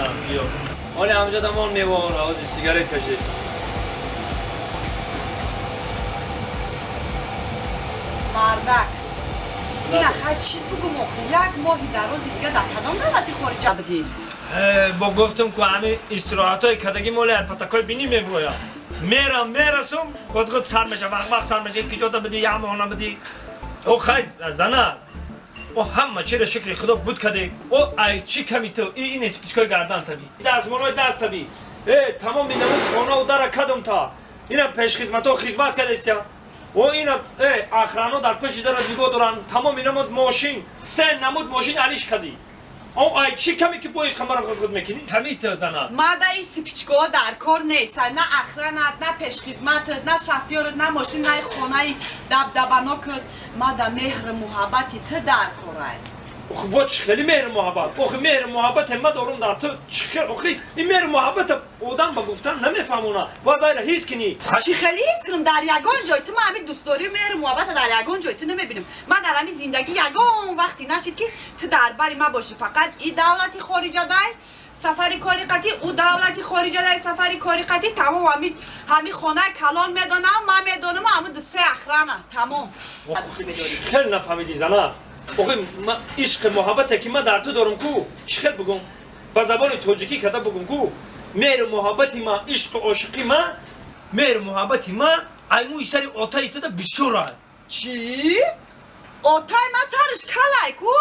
Зан, биё. Оли ҳамҷа дамон мевоора, ҳозир сигарет кашидестам. Мардак. Ина хай чӣ бугум охи? Як моҳи дарози дига дар кадом давлати хориҷа будӣ? Бо гуфтум ку ҳами истироҳатҳои кадаги моли патакои бинӣ меброям. Мерам, мерасум, худ худ сар меша, вақ вақ сар меша, ки ҷота бидӣ, як моҳ набидӣ. О хай зана. О ҳама чиро шукри худо буд каде. О ай чӣ ками ту? И ин спичкои гардан таби. Дастмолои даст таби. Э, тамоми намуд хонау дара кадум та. Ина пешхизматҳо хизмат кадестя. О ина э охрано дар пеши дара нигоҳ доранд. Тамоми намуд мошин, се намуд мошин алиш кадӣ. О ай чӣ ками ки бои хамара худ худ мекунӣ? Ками ту зана. Мада ин спичкаҳо дар кор нест. На охранат, на пешхизматат, на шофёрат, на мошин, на хонаи дабдабанокат. Мада меҳру муҳаббати ту дар корай. Охи бо чӣ хеле меҳру муҳаббат? Охи меҳру муҳаббате ма дорум дар ту чӣ хел? Охи ин меҳру муҳаббата одам ба гуфтан намефаҳмона. Бояд байра ҳис кунӣ. Чӣ хеле ҳис кунам? Дар ягон ҷой ту ман ҳамин дӯстдорию меҳру муҳаббата дар ягон ҷой ту намебинам. Ман дар ҳамин зиндагӣ ягон вақте нашид ки ту дар бари ман бошӣ. Фақат и давлати хориҷа дай сафари кори қатӣ, ӯ давлати хориҷа дай сафари кори қатӣ. Тамом, ҳами хонаи калон медонам, ман медонам, ҳамун ду се охрана. Тамом. Хел нафаҳмидӣ зана. Охи ма ишқи муҳаббате ки ман дар ту дорум ку, чӣ хел бугум? Ба забони тоҷикӣ када бугум ку, меҳру муҳаббати ма, ишқу ошиқи ма, меҳру муҳаббати ма ай мӯи сари отаи туда бисёр ай. Чӣ? Отай ман сариш калай ку?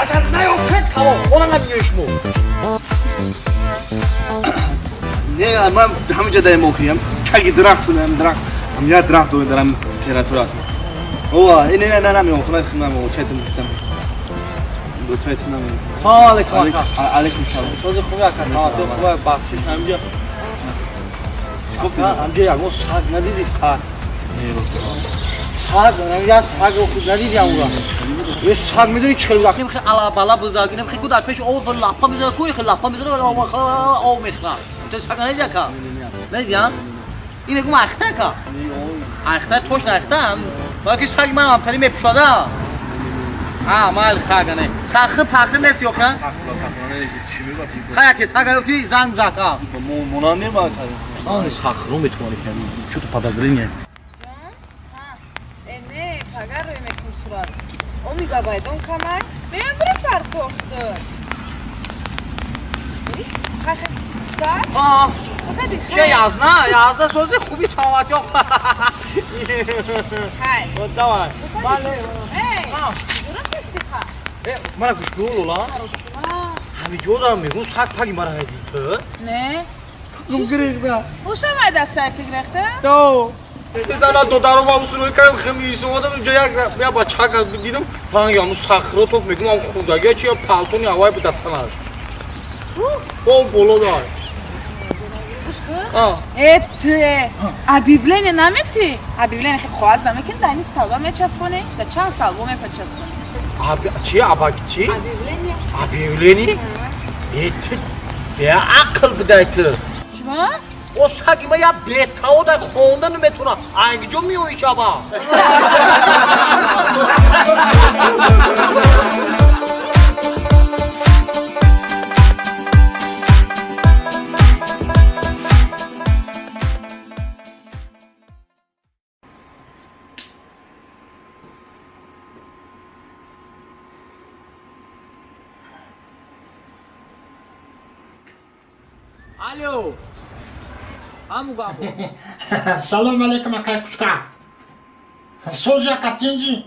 Агар наёфтед, тамом, хона намеёи шумо. Не, ман ҳаминҷа даем охиям. Таги дарахт дорам, дарахт. Ҳам як дарахт дорем дарам территориятон. Ова, не не не намеём, хона намеём, чайтон гуфтам. Чайтон намеём. Салом алейкум ака. Алейкум салом. Сози хуби ака, саломатӣ хуба, бахшиш ҳаминҷа. Чӣ Ҳаминҷа ягон саг надидӣ, саг? Не, рост. Саг, я саг худ надидӣ ҳамура? Е саг медонӣ чӣ хел буд? Хе алабала буд, хе ку дар пеши об лапа мезана, ку хе лапа мезана, об мехӯрад. Ту саг надидӣ ака? Надидӣ, а? Ин мегум айхта ака? Айхта, точно айхта? Балки саги ман ҳамтари мепӯшада. А, майли хага не. Сахи пахи нест ёка? Хай аке, сага ёфти занг зад, а. Монанд не ба А, сахру метавонӣ ками. Чё-то подозрение. Э, не, пага рӯй мекун сурат. Оми бабайдон камай. Меям бири партохту. А, че язна, язна сози хуби саломатӣ. Хай. Давай. Бале. Эй, дура кистиха. Э, мара гӯш кун, Лола. Ҳамин ҷо дорам мегӯм саг паги мара надидӣ ту? Не. Гум гирифта. Ҳушам ай дастаи гирехта? То. Зана додаро ва усулой кардам, хемисом одам инҷо як я бачака дидам, ранги ҳамун сахротов мегӯм, ам хурдагия чи палтони ҳавай буд дар танаш. О, боло дар. Гӯш кун. Э, ту объявление намети? Объявление хе хоаз намекунӣ, дар ин столба мечаспонӣ? Дар чанд столба мепачаспонӣ? Чи аба чи? Объявление. Объявление? Э, ту беақл будай ту. Чима? О саги ма я бесавода хонда наметавонам. Айгиҷо меоӣ шаба? Алло. Аму габо. Салом алейкум, акай кучка. Сози ака тинҷи.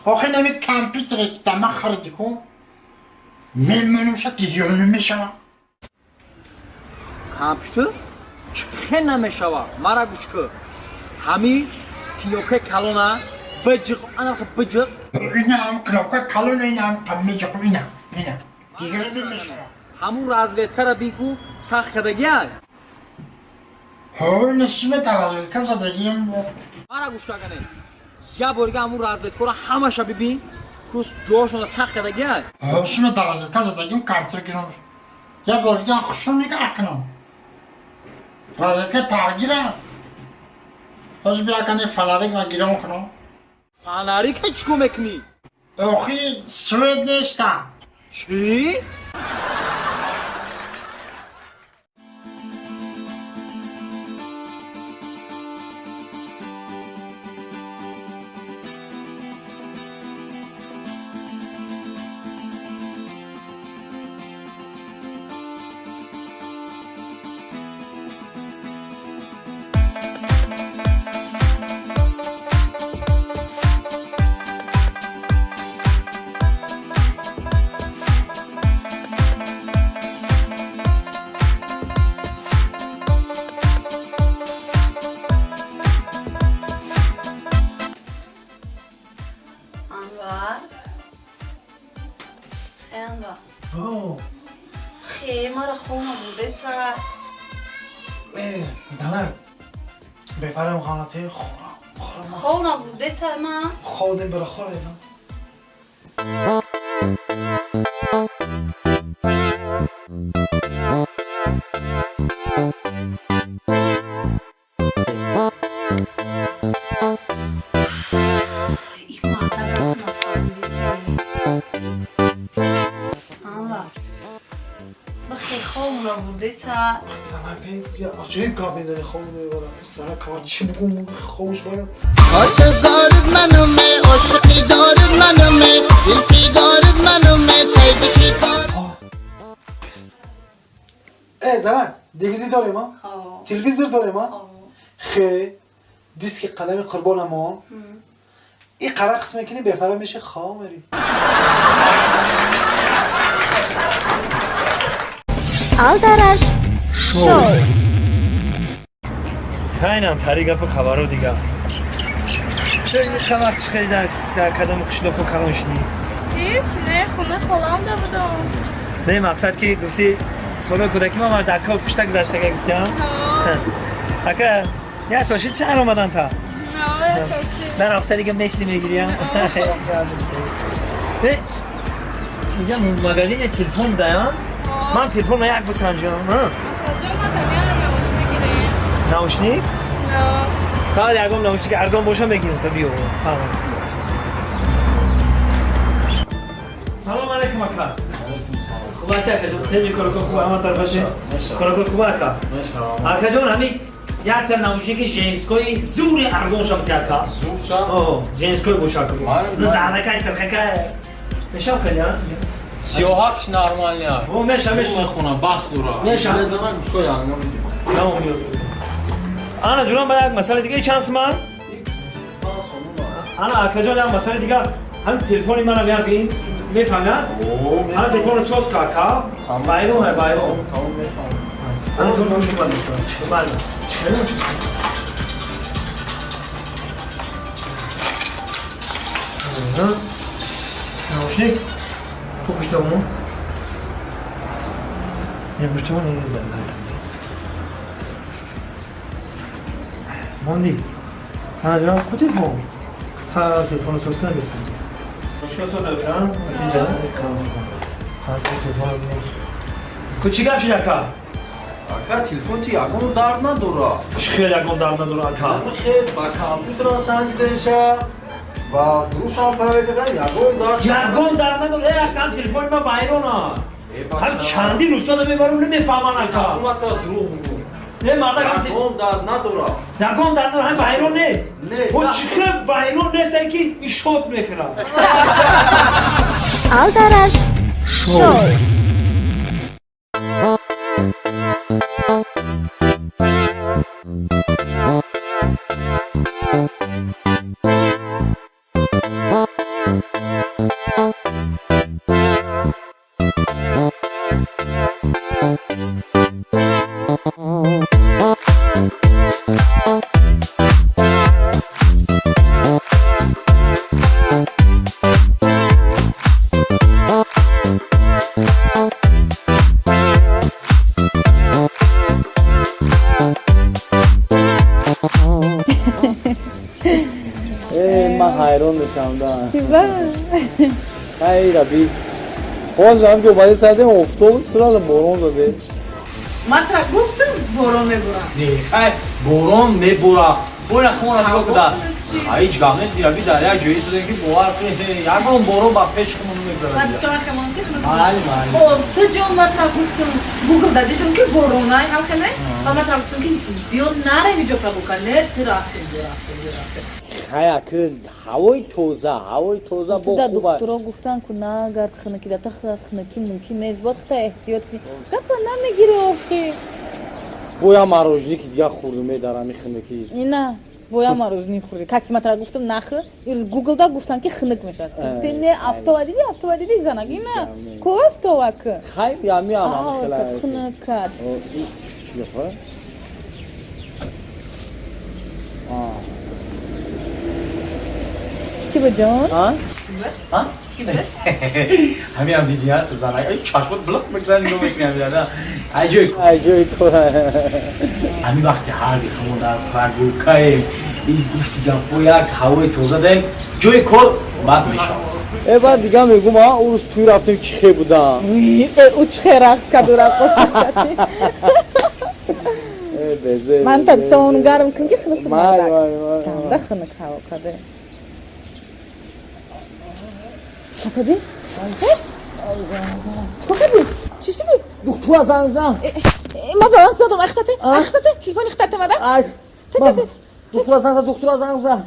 Охи нами компютере ки дама хариди ку. Мемонумша гирён намешава. Компютер? Чӣ хел намешава? Мара гӯш кун. Ҳами кнопкаи калона биҷиқ, анаха биҷиқ. Ина ам кнопка калона, ина ам меҷиқум ина. Ина. Гирён намешава. Ҳамун разведкара бин ку сахт кардагиай. Ҳо, несимета разведка задагием. Мара гӯш кагане. Я борига ҳамун разведкора ҳамаша бибин ку ҷоҳошонро сахт кардагиай. Ҳо, симета разведка задагием компютер гирам. Я борига хушум нигоҳ кунам. Разведка тағйира. Ҳозир бия кани фонарик ма гирам кунам. Фонарика чӣ кор мекунӣ? Охи свет неста. Чӣ? Анвар, Анвар, хе мара хона бурдеса. Занак, бефарам хонати хора. Хона бурдеса ма. Ходем бара хора эдам. И марда гап нафаҳмидеса. Анвар, бихе хона бурдеса. Занак, я аҷоиб гап мезани хоб мебарам. Занак, кама чӣ бигӯм хобш барад. خواستگارت منم عاشقی دارد منم دلفی دارد منم سید شکار. Э, занак, DVD дорем, а? Ҳо. Телевизор дорем, а? Ҳо. Хе, диски қадами қурбонамон. И қарақс мекунӣ, бефара меши, хоб мери. Алдараш шоу. Хайнам тари гапу хабаро дига. Чо ин вақт чӣ хеле дар кадом қишлоқу калон шудӣ? Ҳеч не, хона холам да будам. Не, мақсад ки гуфтӣ солҳои кӯдакӣ ман дар кор пушта гузаштага гуфтиам. Ака, як сол шид шаҳр омадан та? Дар ҳафта дига месли мегириям. Э, инҷа магазини телефон даям? Ман телефонро як бисанҷам. Наушник? Фақат ягон наушник арзон боша мегирем та биё. Салом алейкум ака. Хуб ҳасти ака ҷон? Теми коракор хуб ҳама тарафаши? Коракор хуб ака? Ака ҷон, ҳамин якта наушники женской зури арзон шам ти ака. Зурша? О, женской боша ака. Заракай сирхакай. Мешам хеле, а? Сиёҳакш нормальный. О, меша, меша. Зур мехона, бас дура. Меша. Мезанам гӯшои ангам. Тамом ёд. Ана ҷурам ба як масъала дига чанд суман? Ана акаҷон як масъала дига ҳам телефони манам як бин мефаҳмят? Ана телефонро соз ка ака. Байрон ай байрон. Тамом мефаҳмам. Ана ҷон гӯш кун ман. Чӣ Наушник? Ку гӯштамон? Не гӯштамон не монди. Ана ҷонам ку телефон? Ха телефонро соз кунам бесам. Мушкил соз дошам? Инҷа? Ха телефон. Ку чӣ гап шид ака? Ака, телефон ти ягон дард надора. Чӣ хел ягон дард надора ака? Хел ба компютер санҷидаша ва дурушам проверка карда ягон дард. Ягон дард надора. Э, акам телефони ман вайрона. Ҳам чандин устодо мебарам намефаҳман ака. Ҳукуматро дурӯғ мегӯ. Не мардак ҳам ягон дард надора. Ягон дард надора, ҳам вайрон нест. Не. О чӣ хел вайрон нест ки ишот мехӯрад. Алдараш шоу. Ҳайрон мешавам да. Чӣ ба? Ай раби. Боз ҳам ҷо баъди сардем офтоб сразу борон заде. Ман тра гуфтам борон мебурам. Не, хай борон мебура. Бора хона нигоҳ куда. Ҳеҷ гап нест, раби дар як ҷое истодем ки бовар кунед, ягон борон ба пеши худмон намегузарад. Ман дӯстон хемон ки хунук. Майли, майли. О, ту ҷон ман тра гуфтам Google да дидам ки боронай ҳам хеле. Ва ман тра гуфтам ки биё нарем иҷо прогулка. Не, ту рафтем, биё рафтем, биё рафтем. Хай аки ҳавои тоза, ҳавои тоза бо Ту да хуб аст. духтуро гуфтан ку нагард хунукӣ да та хунукӣ мумкин нест, бояд худта эҳтиёт кунӣ. Гапа намегирӣ охи. Боя мороженое ки дигар хӯрдум дар ҳами хунукӣ. Ина боя мороженое хӯрдӣ. Как ма тра гуфтам нахӯ, ирӯз Google да гуфтан ки хунук мешавад. Ту гуфтӣ не, афтова дидӣ, афтова дидӣ занак. Ина ку афтова ку. Хай ами ам Ау, хунук кард. Чӣ гапа? Ки ба ҷон? А? А? Ҳами ҳам дидӣ, а, занак. Ай чашмот блок мекунад, нигоҳ мекунад, да. Ай ҷои ай ҷои кор. Ҳами вақти ҳарди худмон дар прогулкаем, ин гуфти гапҳо як ҳавои тоза даем, ҷои кор бад мешавад. Э, баъд дига мегум, а, ӯ рӯз тӯй рафтем, чӣ хе будам. Э, ӯ чӣ хе рақс карду раққосӣ кард. Э, безе. Ман та сон гарм кун ки хунук Май, мардак. май, май. Ганда хунук ҳаво каде. Чӣ кардӣ? Чӣ кардӣ? Чӣ шудӣ? Духтура занг зан. Ма ба ман задам, ахтате, ахтате, телефони хтате мада? Духтура занг зан, духтура занг зан.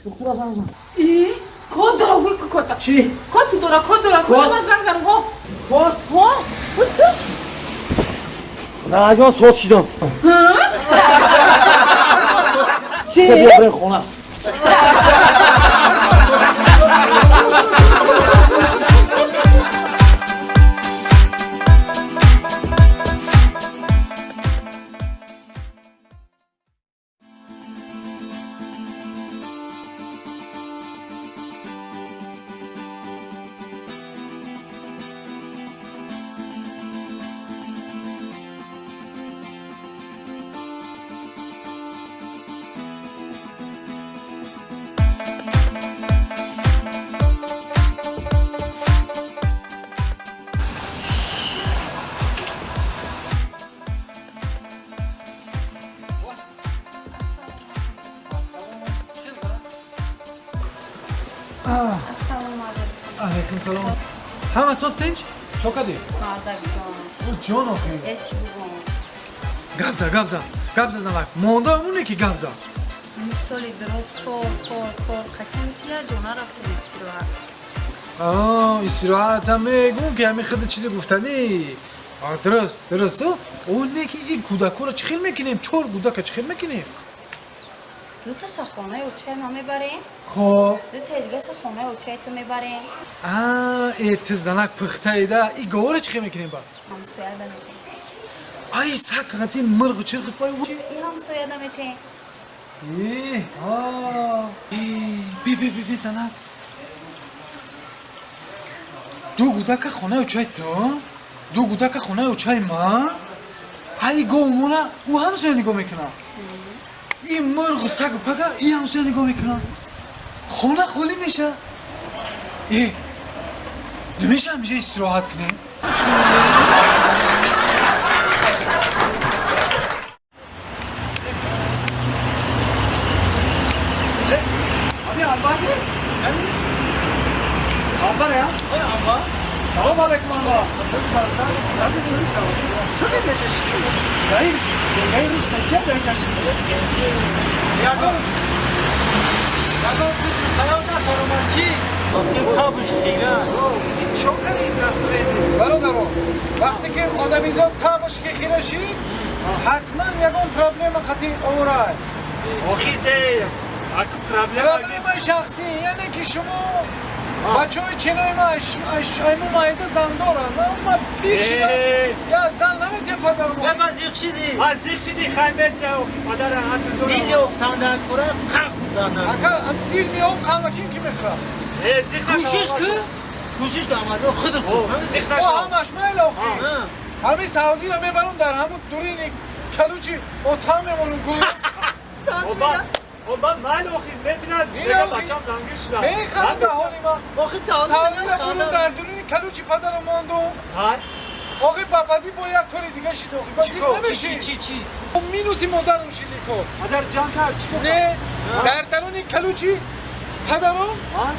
Духтура занг зан. И, код дора, гуй ку кода. Чӣ? Код ту дора, код дора, код ман занг занам, ҳо. Код? Ҳо, гуй ку. Занаҷон, соз шидам. Чӣ? Биё бирем хона. Ассалому алайкум. Алайкум салом. Ҳама соз тинч? Чо кардӣ? Мардак ҷон. О ҷон охи. Э, чӣ бугум? Гап за, гап за. Гап за занак. Монда ҳамоне ки гап за. Мисоли дуруст кор, кор, кор, қатъиян ки як ҷо нарафтем истироҳат. А, истироҳатам мегум ки ҳамин хиди чизе гуфтанӣ. А, дуруст, дуруст. О, не ки ин кӯдакҳоро чӣ хел мекунем? Чор кӯдака чӣ хел мекунем? Дуташа хонаи очаи ман мебарем. Хоб. Дутаи дигаша хонаи очаи ту мебарем. А, э, ту занак пухтаида. И говора чӣ хел мекунем ба? Ҳамсояда метем. Ай, сак қати мирғу чирхит бай. И ҳамсояда метем. Э, а. Би, би, би, би, занак. Ду кӯдака хонаи очаи ту, ду кӯдака хонаи очаи ман. Ай говмона ӯ ҳамсоя нигоҳ мекунад. Ин мирғу сагу пага и ҳамсоя нигоҳ мекунад. Хона холӣ меша. Э, намеша ҳамеша истироҳат кунем? Салом алейкум, анвар. Ягон ягон хаёл насаромад чӣ? Табуш хира. Бародаро, вақте ки одамизод табаш ки хира шид, ҳатман ягон проблема қатъи оварад. Охи зес. Аку проблема. Проблемаи шахсӣ, яъне ки шумо бачаҳои чинои ма айму майда зан доранд. Ма пир шудам. Я зан наметиҳам падару Э, ма зиқ шидӣ. Ма зиқ шидӣ, хай метиҳам, охи падара ҳатм дорам. Дил ёфтандан кора, қан хӯрдандан. Ака, дил меёб, қанва ким ки мехӯрад? Э, зиқ нашав. Кӯшиш ку, кӯшиш ку, амадо худ хӯр. Зиқ нашав. О, ҳамаш майл охи. Ҳамин савзиро мебарам дар ҳамун дурини калучи отам мемонум ку. خب من من آخی میبیند میگم بچم زنگیر شدم. میخنده حالی من. آخی سوزی را برون در درونی کلوچی پدرم ماندم. آقای پاپادی با یک کار دیگه شد آخی. بس نمیشی. چی چی؟ مینوسی مادرم شدی کار. مادر جان کرد چی؟ نه در درون کلوچی پدرم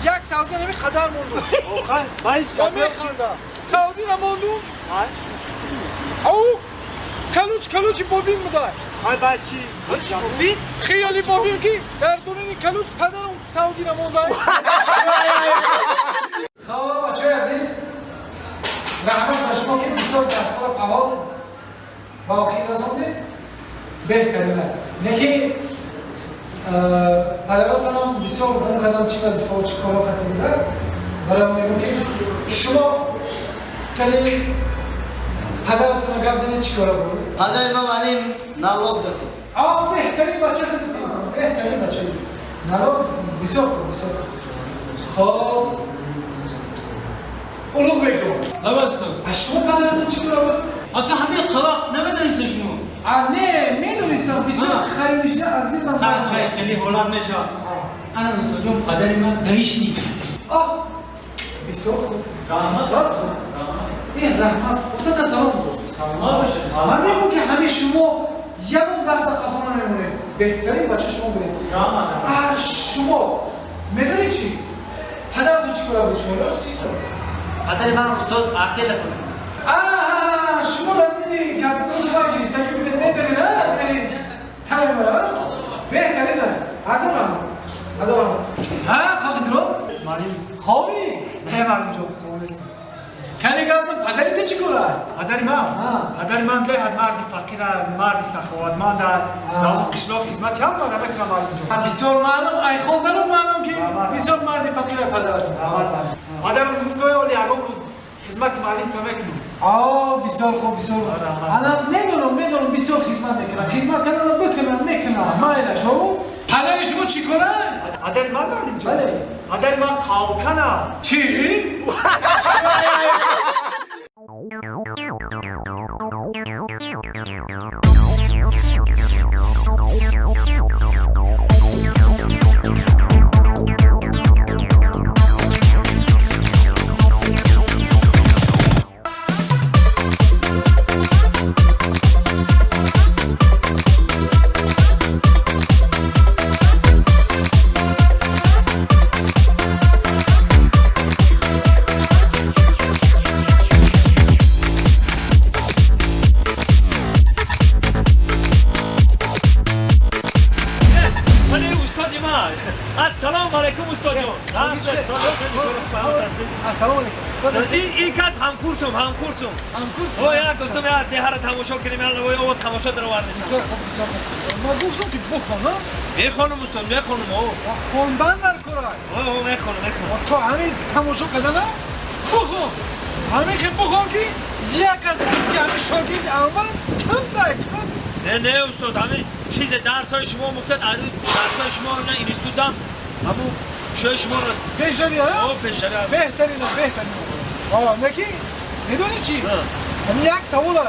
یک سوزی نمی خدر موندم. آخه من میخنده. سوزی را موندم. او کلوچ کلوچی بابین مدار. خای بچی. کلوچ بابین؟ خیالی بابین کی در درون کلوچ پدرم سوزی را مونده. خب بچه عزیز رحمت به شما که بسیار درس‌ها فعال با آخر رسوندید بهترینه. نکی پدراتونم بسیار گم کردم چی وظیفه و چی کارا خطی بوده. برای میگم که شما کلی پدرتون گپ زنید چی کارا بود؟ پدر ما معلم نالوب داد. آه بهترین بچه بودی. بهترین بچه بودی. نالوب بسیار خوب بسیار خوب. خب اولوغ بیگ جان. لباستون. از شما پدرتون چی کارا بود؟ آ تو همه قواق نمیدونستی شما. آ نه میدونستم بسیار خیلی میشه از این خیلی خیلی هولاد میشه. انا استاد جون پدر من دایش نیست. آه بسیار خوب. بسیار خوب. این رحمت افتاد سلام بود. سلام باشه. من میگم که همه شما یکم درس قفا نمیمونه. بهترین بچه شما بودید. آ شما میدونی چی؟ پدرتون چی کار بود شما؟ پدر من استاد ارتل کنه. آه شما رزمینی کسی که من گرفته که بودید میتونی نه رزمینی تمام برا بهترینه. از اون از اون ها کاخ دروز؟ معلم خوابی؟ نه معلم جان خواب نیستم. کنی گازم پدری تو چی کاره؟ پدر من؟ پدر من به هر مرد فقیر مرد سخاوتمند در قشلاق خدمت هم داره میکنم معلم جان. بسیار معلوم ای خوندن معلوم که بسیار مرد فقیر پدرتون. پدرم گفت که ولی اگه روز خدمت معلم تا میکنم. آه بسیار خوب بسیار خوب. الان میدونم بسیار خدمت میکنم. خدمت کردن بکنم میکنم. مایلش ها. پدر شما چی کاره؟ پدر من معلم جان. بله. پدر من قاوکنه. چی؟ السلام علیکم استاد جان. السلام علیکم. این کس همکورسم همکورسم. همکورسم. او یا گفتم یا ده هر تماشا کنیم یا او تماشا در آورده. بسیار خوب بسیار خوب. ما گفتم که بخوانم. میخوانم استاد میخوانم او. خواندن در کار. او میخوانم میخوانم. تو همین تماشا کردن بخوان. همین که بخوان که یک از که همین شاگرد اول کم ده کم. نه نه استاد همین چیز درس های شما مختلف درس های شما نه اینستیتوت همون شوی شما رو پیشروی ها؟ آه پیشروی هست. بهترینه بهترینه. آه نکی میدونی چی؟ همین یک سوال.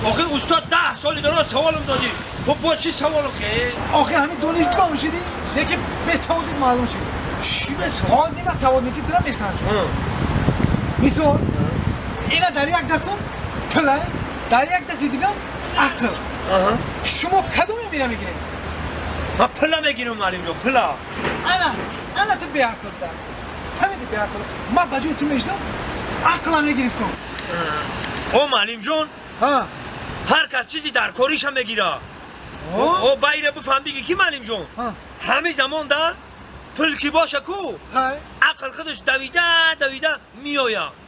آخه استاد 10 سالی دارا سوالم دادی. خب با چی سوال آخه؟ آخه همین دانشجو هم شدی؟ نکی به سوادیت معلوم شد. چی به سواد؟ حاضی من سواد نکی ترم میسنجم. میسو اینا در یک دستم پله در یک دست دیگم عقل. شما کدوم میره میگیرید؟ من پله میگیرم معلم جان پله. انا تو بی‌عقل بودم. همین بی‌عقل. من با جای تو میشدم عقلم میگرفتم. او معلم جان ها هر کس چیزی در کاریش هم میگیره. او بایره بفهم بگی کی معلم جان همین زمان ده پل کی باشه کو عقل خودش دویده دویده میآید.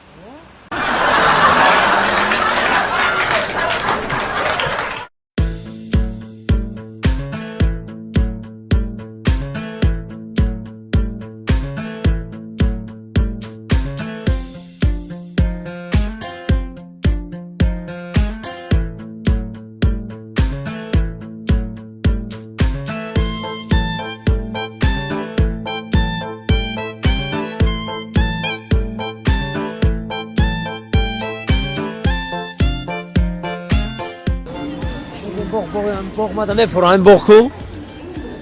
باغ ماده میفورم باغ کو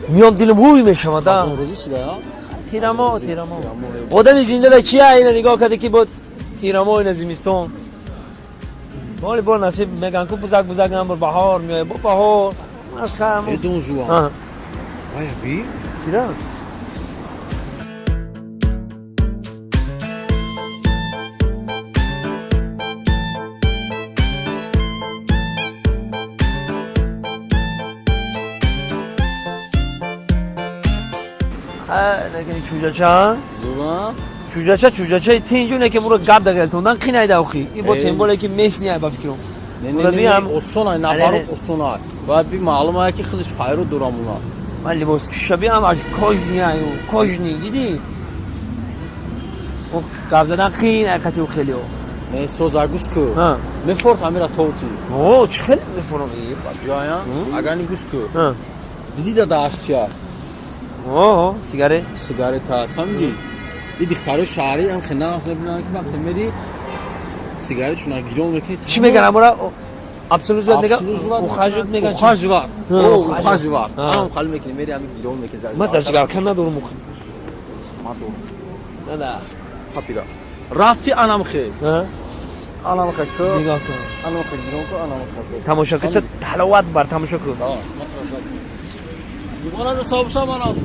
Миём дилам ҳуй мешавад. Рӯзӣ шуда. Тирамо, тирамо. Одами зинда да чия ина нигоҳ карда ки бо тирамо ина зимистон. Моли бо насиб меган ку бузак бузак намбур баҳор меояд бо баҳор. Машхам. Э Дон Жуан. Ая би? Кира? Лекин чӯҷача зура чӯҷача чӯҷачаи тинҷу не ки муро гап дағелтондан қинайда охи и бо темболе ки месни ай ба фикрам. Не, осон ай, наоборот осон ай. Бояд би маълум ай ки худаш файру дурамуна. Ман либос пӯшаби ам аж кожни ай, кожни диди. О гап задан қин ай қати хелио. Не соза гӯш ку. Мефорт амира тоути. О, чӣ хеле мефорам. Ҷоя? Агар ни гӯш ку. Диди да дааш чия? О, сигарет. Сигарета, фаҳмидӣ? И духтарои шаҳрӣ ҳам хеле нағз мебинанд ки вақте мери сигарет чуна гирон мекунӣ. Чӣ меган амора? Абсолют меган? Ухаживать меган. Ухаживать. О, ухаживать. Ҳам хали мекунӣ, мери ҳами гирон мекунӣ. Ман зажигалка надорам охи. Ман дорам. На, на. Папира. Рафти анам хел. Анам хел ку. Нигоҳ кун. Анам хел гирон ку, анам хел. Тамошо кун, ҳаловат бар тамошо кун. Дигона сабша манам.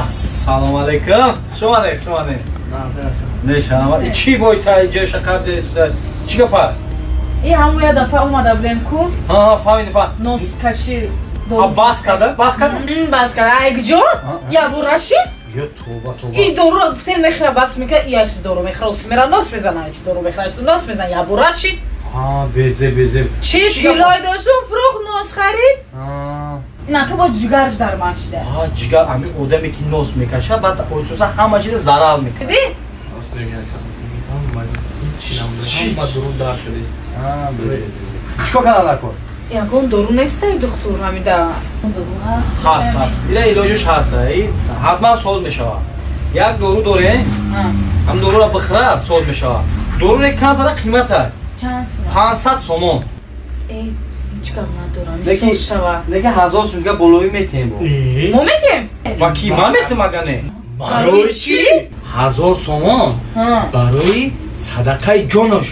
Салом алейкум. Шумо не, шумо не. Нешама. Чӣ бой та иҷоша карда истода? Чӣ гапа? И ҳамон як дафъа омада будем ку. Ҳа, фаҳмидем, фаҳм. Носкаши. А бас карда? Бас карда? Бас карда. Ай куҷо? Я бу Рашид? Ё тоба, тоба. И доруро гуфтем мехӯра бас мекунад, и аш дору мехӯра, ус мера нос мезана, аш дору мехӯра, аш нос мезана. Я бу Рашид. Ҳа, безе, безе. Чӣ тиллой доштум, фурӯх нос харид? На, ки бо ҷигарш дарман шуда. А, ҷигар, ами одаме ки нос мекашад, баъд ососа ҳама чиза зарар мекунад. Диди? Нос мекашад, ҳама дурун дар шудааст. Чикор кардан накун? Ягон дору нестай, духтур, ҳамида. Дору ҳаст? Ҳаст, ҳаст. Ила илоҷаш ҳаст. Ҳатман соз мешавад. Як дору дорем, ҳам доруро бихӯра соз мешавад. Дору не камтара қимата. Чанд сум? 500 сомон. Ҳеҷ гап надорам. Соз шавад. Лекин 1000 сум дига болоӣ метиҳем бо. Мо метиҳем? Ба ки ман метиҳам ага не? Барои чӣ? 1000 сомон барои садақаи ҷонош.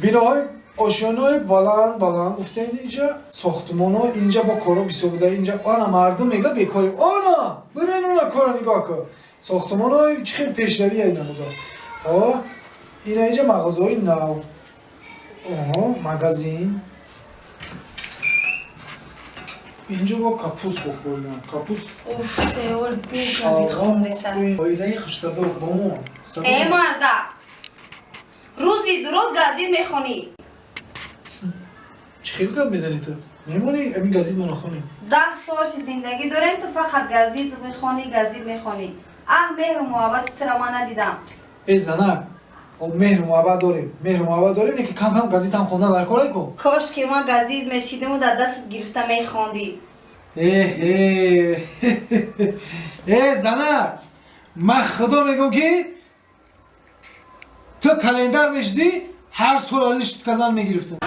Биноҳои ошёнаҳои баланд баланд гуфтаин инҷа сохтмонҳо инҷа бо коро бисёр буда инҷа ана мардум мега бекорӣ ана бирен она кора нигоҳ кун сохтмонҳои чӣ хел пешравӣ ина буда о ина инҷа мағозаҳои нав оҳо магазин инҷо бо капус бохӯрдам капус. Уф, эол бу газет хондеса. Оилаи хушсадо бомо. Э марда, рӯзи дуроз газет мехонӣ. Чӣ хел гап мезанӣ ту? Мемонӣ ҳамин газет мо нахонем? 10 сол ши зиндагӣ дорем, ту фақат газет мехонӣ, газет мехонӣ. Аҳ, меҳру муҳаббати туро ман надидам. Э занак, меҳру муҳаббат дорем, меҳру муҳаббат дорем, не ки кам кам газетам хондан дар кор ку. Кош ки ман газет мешидиму дар дастат гирифта мехондӣ. Э занак, ман худо мегӯм ки ту календар мешидӣ, ҳар сол алишт кардан мегирифтам.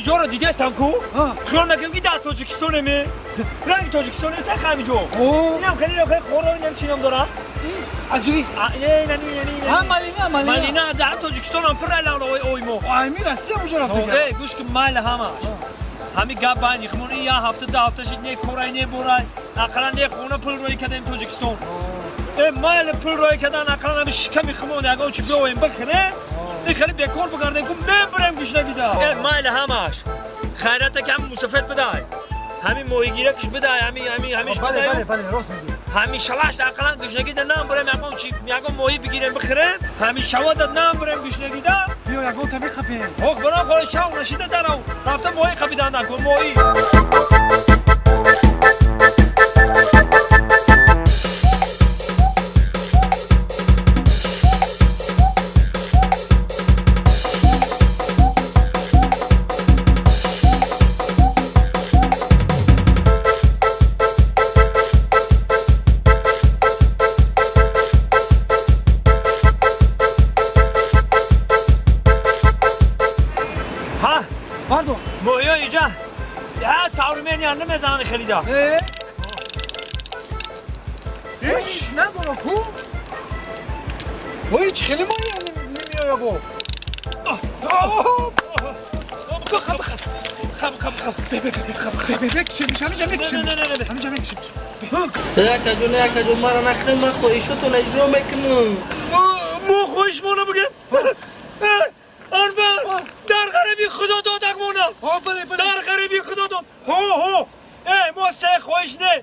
ҳамиҷоро дидаастам ку, хиёл накунем ки дар Тоҷикистонеме. Ранги Тоҷикистон нест ҳамиҷо. Инам хеле хеле хоро, инам чӣ ном дорад? Аҷри. Не, не, не, не. Ҳа, малина, малина. Малина дар Тоҷикистон ҳам пур ай ой мо. Ами Россия уҷо рафта. Э, гӯш ки, майли ҳамаш. Ҳами гап байни хумон ин як ҳафта, ду ҳафта шид, не корай, не борай. Ақаллан не хона пул рӯй кардем Тоҷикистон. Э, майли пул рӯй кардан, ақаллан ҳами шиками хумон ягон чи биёем бихӯрем. Ин хеле бекор бигардем ку, мебурем гушнагида. Э, майли ҳамаш. Хайрата ки ҳами мусафед бидай. Ҳами моҳигиракш бидай, ҳами ҳами ҳамиш Бале, бидай. бале, бале, рост мегӯӣ. Ҳами шалаш ақаллан гушнагида нам бурем, ягон чи, ягон моҳӣ бигирем бихӯрем. Ҳами шавада нам бурем гушнагида. Биё ягон та бихапем. Ох, барам холи шав нашида дарав. Рафта моҳӣ қабидан кун, моҳӣ. Ҳа? Пардон. Моҳиё инҷа. Ҳа, саврумени намезананд хеле да. Э? Ҳеч надора ку? Ой, чӣ хеле моҳӣ намеоя бо. Хаб, хаб, хаб. Бекшемиш, ҳаминҷа мекшемиш. Ҳаминҷа мекшемиш. Якаҷон, якаҷон, мара нахӯред, ман хоҳишотон иҷро мекунам. Мо хоҳишмона бигем? Арбан, дар ғариби худо додак монам. Дар ғариби худо дод. Ҳо, ҳо. Э, мо се хоҳиш не.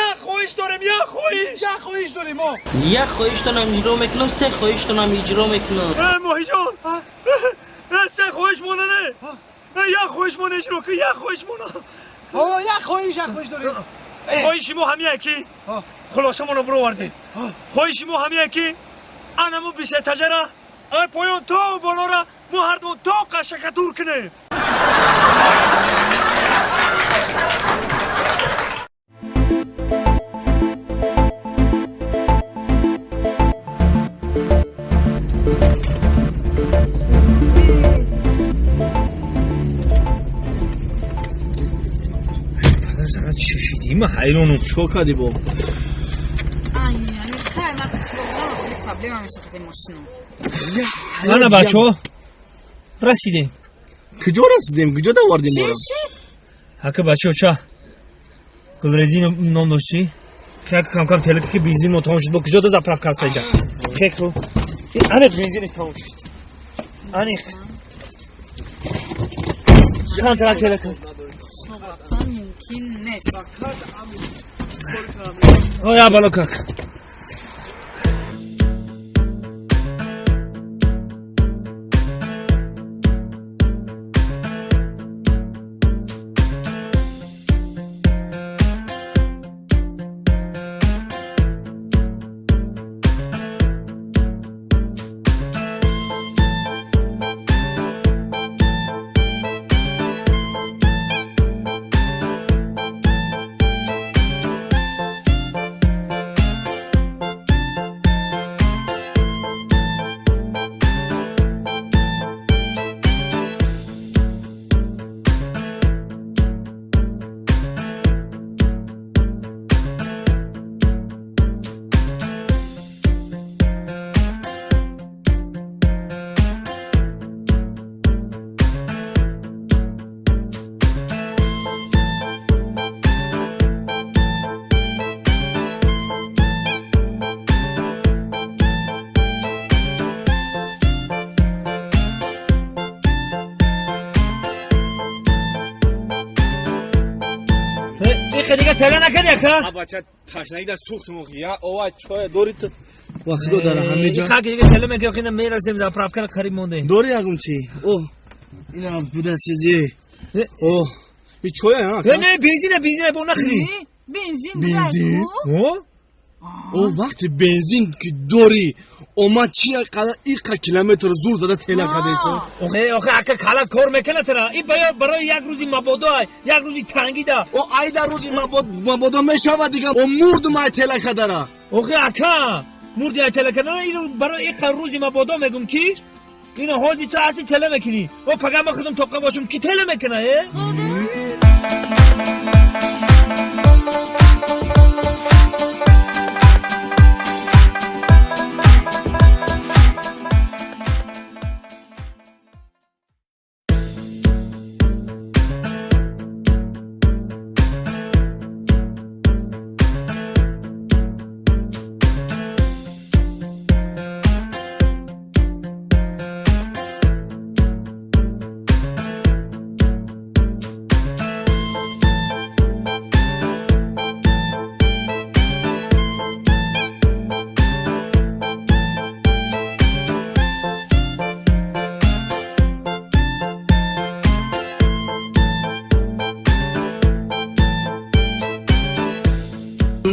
Як хоҳиш дорем, як хоҳиш. Як хоҳиш дорем мо. Як хоҳиштонам иҷро мекунам, се хоҳиштонам иҷро мекунам. Э, моҳиҷон. Э, се хоҳиш мона не. Э, як хоҳиш мона иҷро кун, як хоҳиш мона. О, як хоҳиш, як хоҳиш дорем. Хоҳиши мо ҳамия ки хулосамонро бировардем. Хоҳиши мо ҳамия ки анаму бисетажара ай поён то болора мо ҳардумон то қашака дур кунем. Чӣ шидима ҳайронум. Чикор кардӣ бо? Ай, яъне хай, ман чило будам, хеле проблема меша хати мошинам. Ана бачаҳо, расидем. Куҷо расидем? Куҷо давардем Чӣ моро? шид? Ҳака бачаҳо, ча гулрезин ном доштӣ? Хек кам-кам телека ки бензин мо тамом шуд. Бо куҷо да заправка аст иҷа? Хек ру. Аниқ бензиниш тамом шуд. Аниқ. Камтара телека. Рафтан мумкин нест. Оя бало как. Ихе дига тела накарди ака? Бача, ташнагӣ дар сӯхтум охи. Я ова чоя дори ту. Ва худо дара ҳаме ҷо. Ихе дига тела мекарди, охи мерасем заправка қариб мондем. Дори ягон чи? О, ина буда чизи. О, и чоя ҳа? Не, не, бензина, бензина бо нахри. Бензин? Бензин? О? О, вақти бензин ки дорӣ, омад чи қадар иқа километр зур зада тела кардааст? Охе, охе, ака, калат кор мекунад тара. Ин барои як рӯзи мабодо, ай, як рӯзи тангида. О, ай дар рӯзи мабодо мешавад дига. О, мурдум ай тела кардара. Охе, ака, мурди ай тела кардара, ин барои иқа рӯзи мабодо мегум ки Ино ҳози ту ҳасти тела мекунӣ. О пага ма худам тоқа бошам ки тела мекуна, э?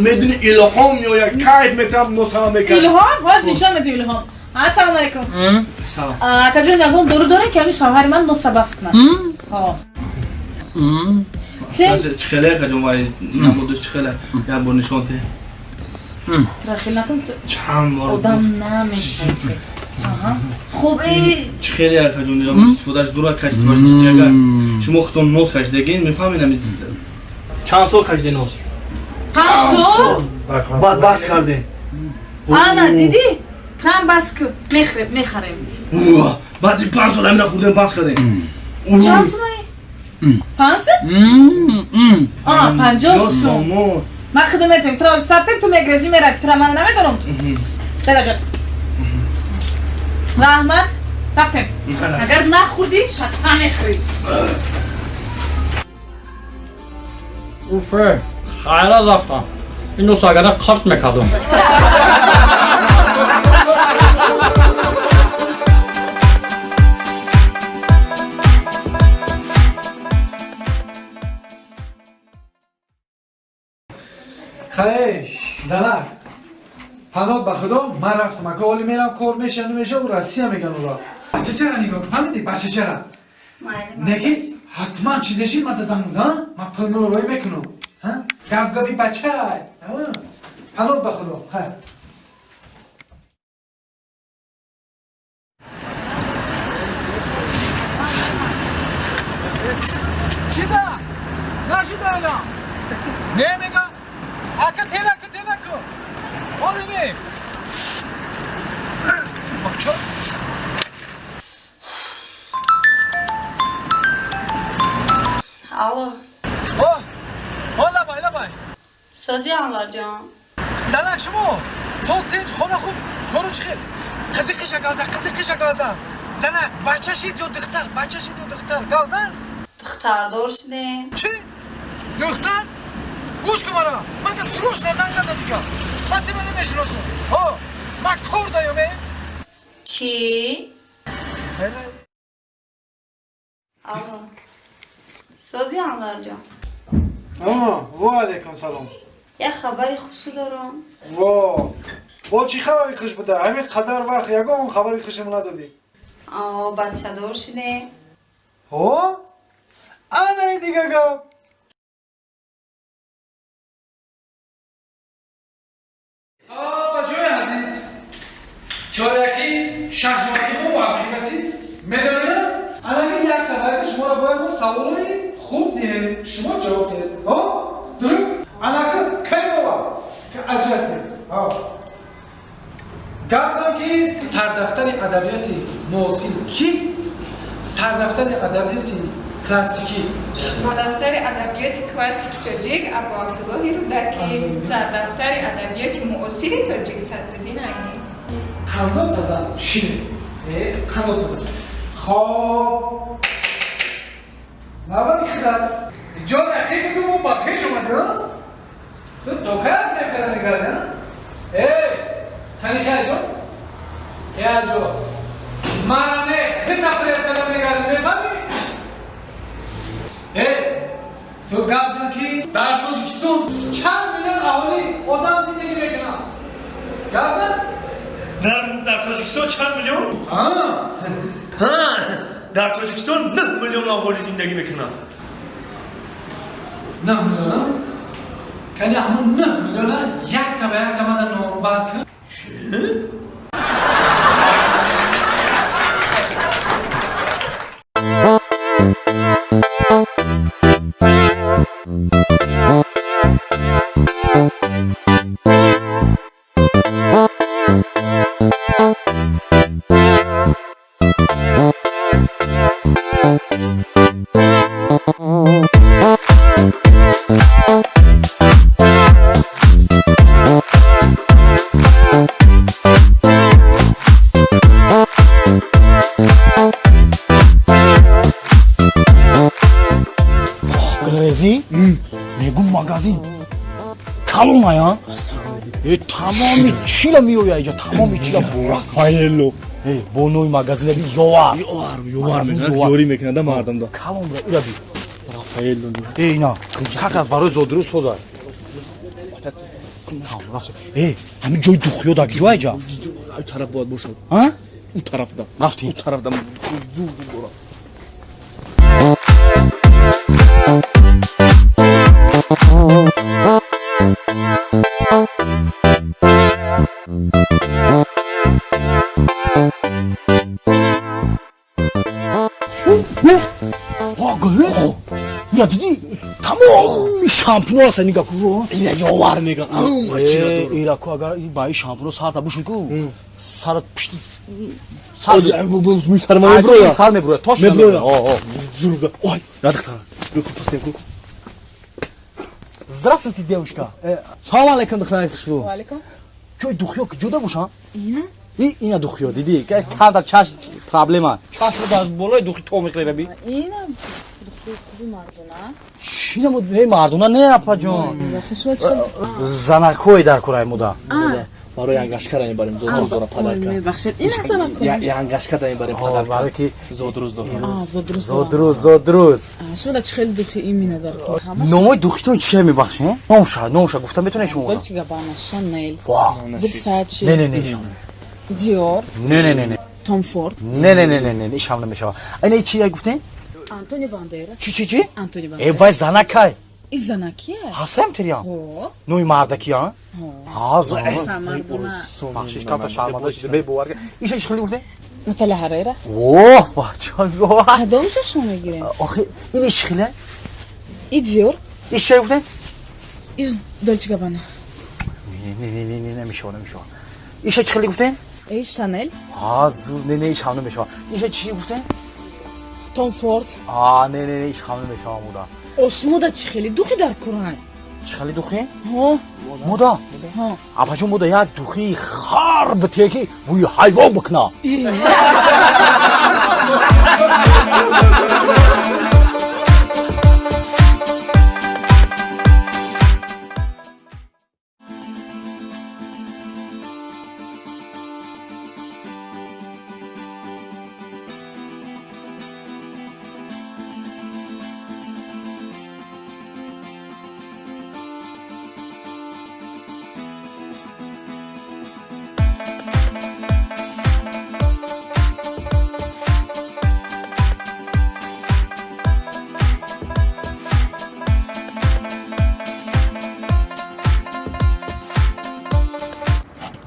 Медуни илҳом меояд, кайф метам, носама мекард. Илҳом? Ҳоз нишон медиҳ илҳом. Ассалому алайкум. Салом. Акаҷон, ягон дору дорем ки ҳамин шавҳари ман носа бас кунад? Ҳо. Чӣ хеле акаҷон, вай намудаш чӣ хеле? Як бор нишон те. Трахил накун. Чанд бор. Одам намешавад. Хуб, чӣ хеле акаҷон, истифодаш дура качествоаш чӣ агар шумо худтон нос кашидагин, мефаҳмед чанд сол кашиде нос? 5 сол? Баъд бас кардем. Ана, дидӣ? Трам бас ку, мехарем. Баъди 5 сол ҳамина хӯрдем, бас кардем. Чанд сумаи? 500? 50 сум. Ман худам метавонам. Тра сарпем, ту мегрезӣ, меради. Тра мана намедонам. Дадаҷот. Раҳмат. Рафтем. Агар нахӯрдӣ, шатта мехӯрӣ. Уфе, хайра рафтам. Ин нос агара қарт мекардам. Хайр, занак. Паноҳ ба Худо, ман рафтам. Ака оли мерам, кор меша, намеша, у Россия меган ура. Бача чара нигоҳ кун, фаҳмидӣ? Бача чара. Неки ҳатман чизе шид, ман занг мезанам, ман пул роӣ мекунам. Ҳа? Гап габи бача. Паноҳ ба Худо. Хайр. Шида! Нашида алан! Не мега? Ака тела ку! Оли не! Бача! Алло. О! О, лабай, лабай! Сози Анварҷон. Занак шумо! Соз тинч, хона хуб, кору чӣ хел? Қизи қиша газа, қизи қиша газа! Занак, бача шид ё духтар, бача шид ё духтар, газан? Духтардор шудем. Чӣ? Духтар? Гӯш кун мара! Ман та срочно занг наза дига! Ман тиро намешиносам! Ҳо! Ман кор даём, э? Чӣ? Алло. Сози Анварҷон. Ва алайкум салом. Як хабари хушӣ дорам. Во! Бо чӣ хабари хуш буда? Ҳамин қадар вақт ягон хабари хушам надодӣ. Бачадор шудем. Ҳо? Анаи дига гап. Бачаҳои азиз, чоряки шашмоҳаки мо ба Африка расид. Медонед? Анаги як табаки шуморо бояд мо саволҳои хуб диҳем, шумо ҷавоб диҳед. Ҳо? Дуруст? Анака Каримова азият диҳед. Ҳо. Гап зан ки сардафтари адабиёти муосир кист? Сардафтари адабиёти классикӣ кист? Сардафтари адабиёти классики тоҷик Абу Абдуллоҳи Рӯдакӣ, сардафтари адабиёти муосири тоҷик Садриддин Айнӣ. Қандо тазан ширин. Қандо тазан. Хоб. Навбати хидат. Ҷон рақиб буду мо ба пеш омадӣ, а? Ту то кай фиреб карда мекардӣ, а? Эй, кани хайҷон? Яҷо. Мара не хита фиреб карда мекардӣ, мефаҳмӣ? Эй, ту гап зан ки дар Тоҷикистон чанд миллион аҳолӣ одам зиндагӣ мекунанд? Гап зан? Дар Тоҷикистон чанд миллион? Ҳа, дар Тоҷикистон 9 миллион аҳолӣ зиндагӣ мекунанд. 9 миллион? Кани ҳамун 9 миллиона якта ба якта мана номбар кун. Чӣ? Магазин калоная. Э, тамоми чила меоя иҷа, тамоми чила. Рафаэлло. Э, бо нои магазин би ёвар. Ёвар, ёвар мекунад, ёрӣ мекунад да мардумда. Калонра ира би. Рафаэлло. Э, ина. Как аз барои зодрӯз созад. Э, ҳамин ҷои духиё дар ҷо айҷа? Ай тараф бояд бошад. А? У тарафда. Рафтем. У тарафда. Дур дур дора. Ира дидӣ? Тамоми шампуно аст нига ку. Ира ёвар мега. Ира ку агар ба ин шампуно сарта бушуд ку. Сарат пишти сар меброя. Сар меброя. Тош меброя. Зурга. Ой, надихтан. Руку пастем ку. Здравствуйте, девушка. Салом алейкум, духтари хушрӯ. Ва алейкум. Ҷои духиё ки ҷуда бошам? Ина? И ина духиё дидӣ? Камтар чашм проблема. Чашм дар болои духи то мехӯра би. Ина духи хуби мардона. Чӣ намуд? Не мардона не апаҷон. Бахшиш, шумо чӣ? Занакҳои дар кораи муда. Барои ангашкара мебарем зодрӯз дора падарка. Мебахшед, ина занакҳо. Ангашкада мебарем падарка. Барои ки зодрӯз дора. Зодрӯз. Зодрӯз, зодрӯз. Шумо дар чӣ хеле духи имина дар кор? Номои духитон чия мебахшед? Номша, номша гуфта метавонед шумо? Dolce Gabbana, Chanel, Versace. Не, не, не. Dior. Не, не, не, не. Tom Ford. Не, не, не, не, не, ишам намешава. Ина чи гуфтем? Антонио Бандерас. Чи, чи, чи? Антонио Бандерас. Э, вай занакай. И занакия? Ҳастам тириям. Ҳо. Нуи мардакия? Ҳа, зо. Бахшиш, камта шарманда шуда, мебовар. Иша чи хеле гуфтем? Наталия Ҳарера. Оҳ, бача. Кадомша шумо мегирем? Охи, ин чи хеле? И Dior. Иш чи гуфтем? Иш Dolce Gabbana. Не, не, не, не, намешава, намешава. Иша чи хеле гуфтем? Иш Chanel. Ҳа, зур, не, не, иш ҳам намешава. Иша чи гуфтем? Tom Ford. А, не, не, не, иш ҳам намешава муда. О, шумо дар чӣ хеле духи дар курай? Чӣ хеле духи? Ҳо. Муда? Ҳо. Апаҷон, муда як духи хар битие ки бӯи ҳайвон бикуна.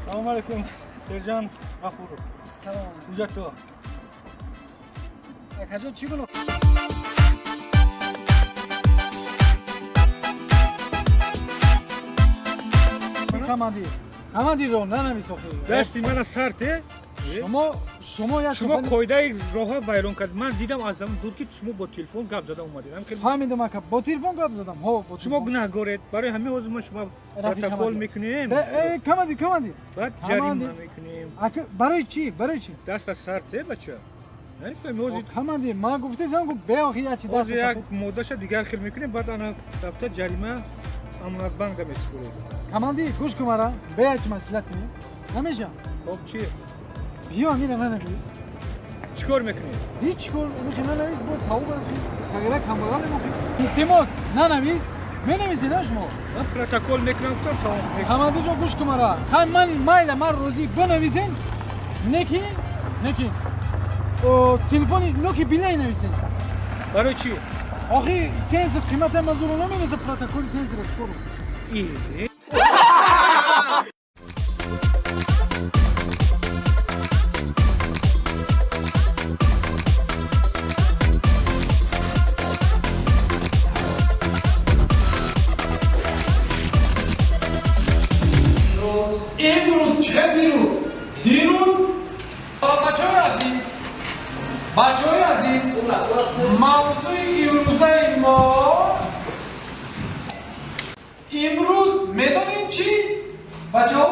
Салом алейкум, Сержан Ғафуров. Салом. Ҳуҷҷатҳо. Акаҷон, чӣ гуноҳ? Командир, командирро нанавис охи. Дасти мана сарт, э? Шумо як шумо қоидаи роҳа вайрон кард. Ман дидам аз замон дур ки шумо бо телефон гап зада омадед. Фаҳмидам ака, бо телефон гап задам. Ҳо, бо шумо гунаҳгоред. Барои ҳамин ҳозир мо шумо протокол мекунем. Э, командир, командир. Баъд ҷарима мекунем. Ака, барои чӣ? Барои чӣ? Даст аз сарт, э, бача. Намефаҳмӣ ҳозир. Командир, ман гуфтесам ку беохи як чи даст. Ҳозир як моддаша дигар хел мекунем, баъд ана дафта ҷарима Амонатбанкда месупоред. Командир, гӯш кун мара, бея чи маслиҳат кунем. Намеша? Хоб, чи? Биё, мира нанавис. Чӣ кор мекунӣ? Ҳеҷ кор, михи нанавис, бо савоб тағйира камбағал мемохи. Илтимос, нанавис. Менависед а шумо? Ман протокол мекунам, гуфтам тамом. Командир ҷон, гӯш кун мара. Хай ман майла, ман розӣ бинависен. Некин, некин. Телефони ноки билай нависен. Барои чӣ? Охи сенсор қимата мазуро намераса протоколи сенсора чикор? Имрӯз чӣ дирӯз? Дирӯз бачаҳои азиз, бачаҳои азиз, мавзӯи имрӯзаи мо имрӯз медонед чӣ? Бачаҳо,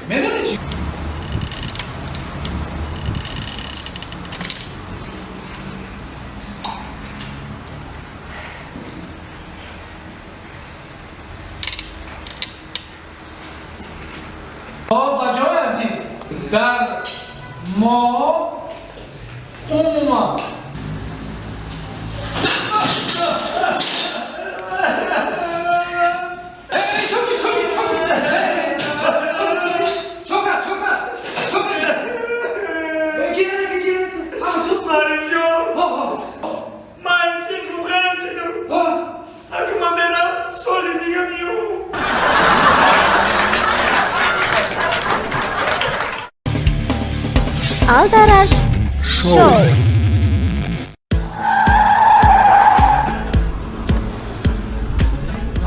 медонед чӣ? Дар мо умуман Алдараш шоу.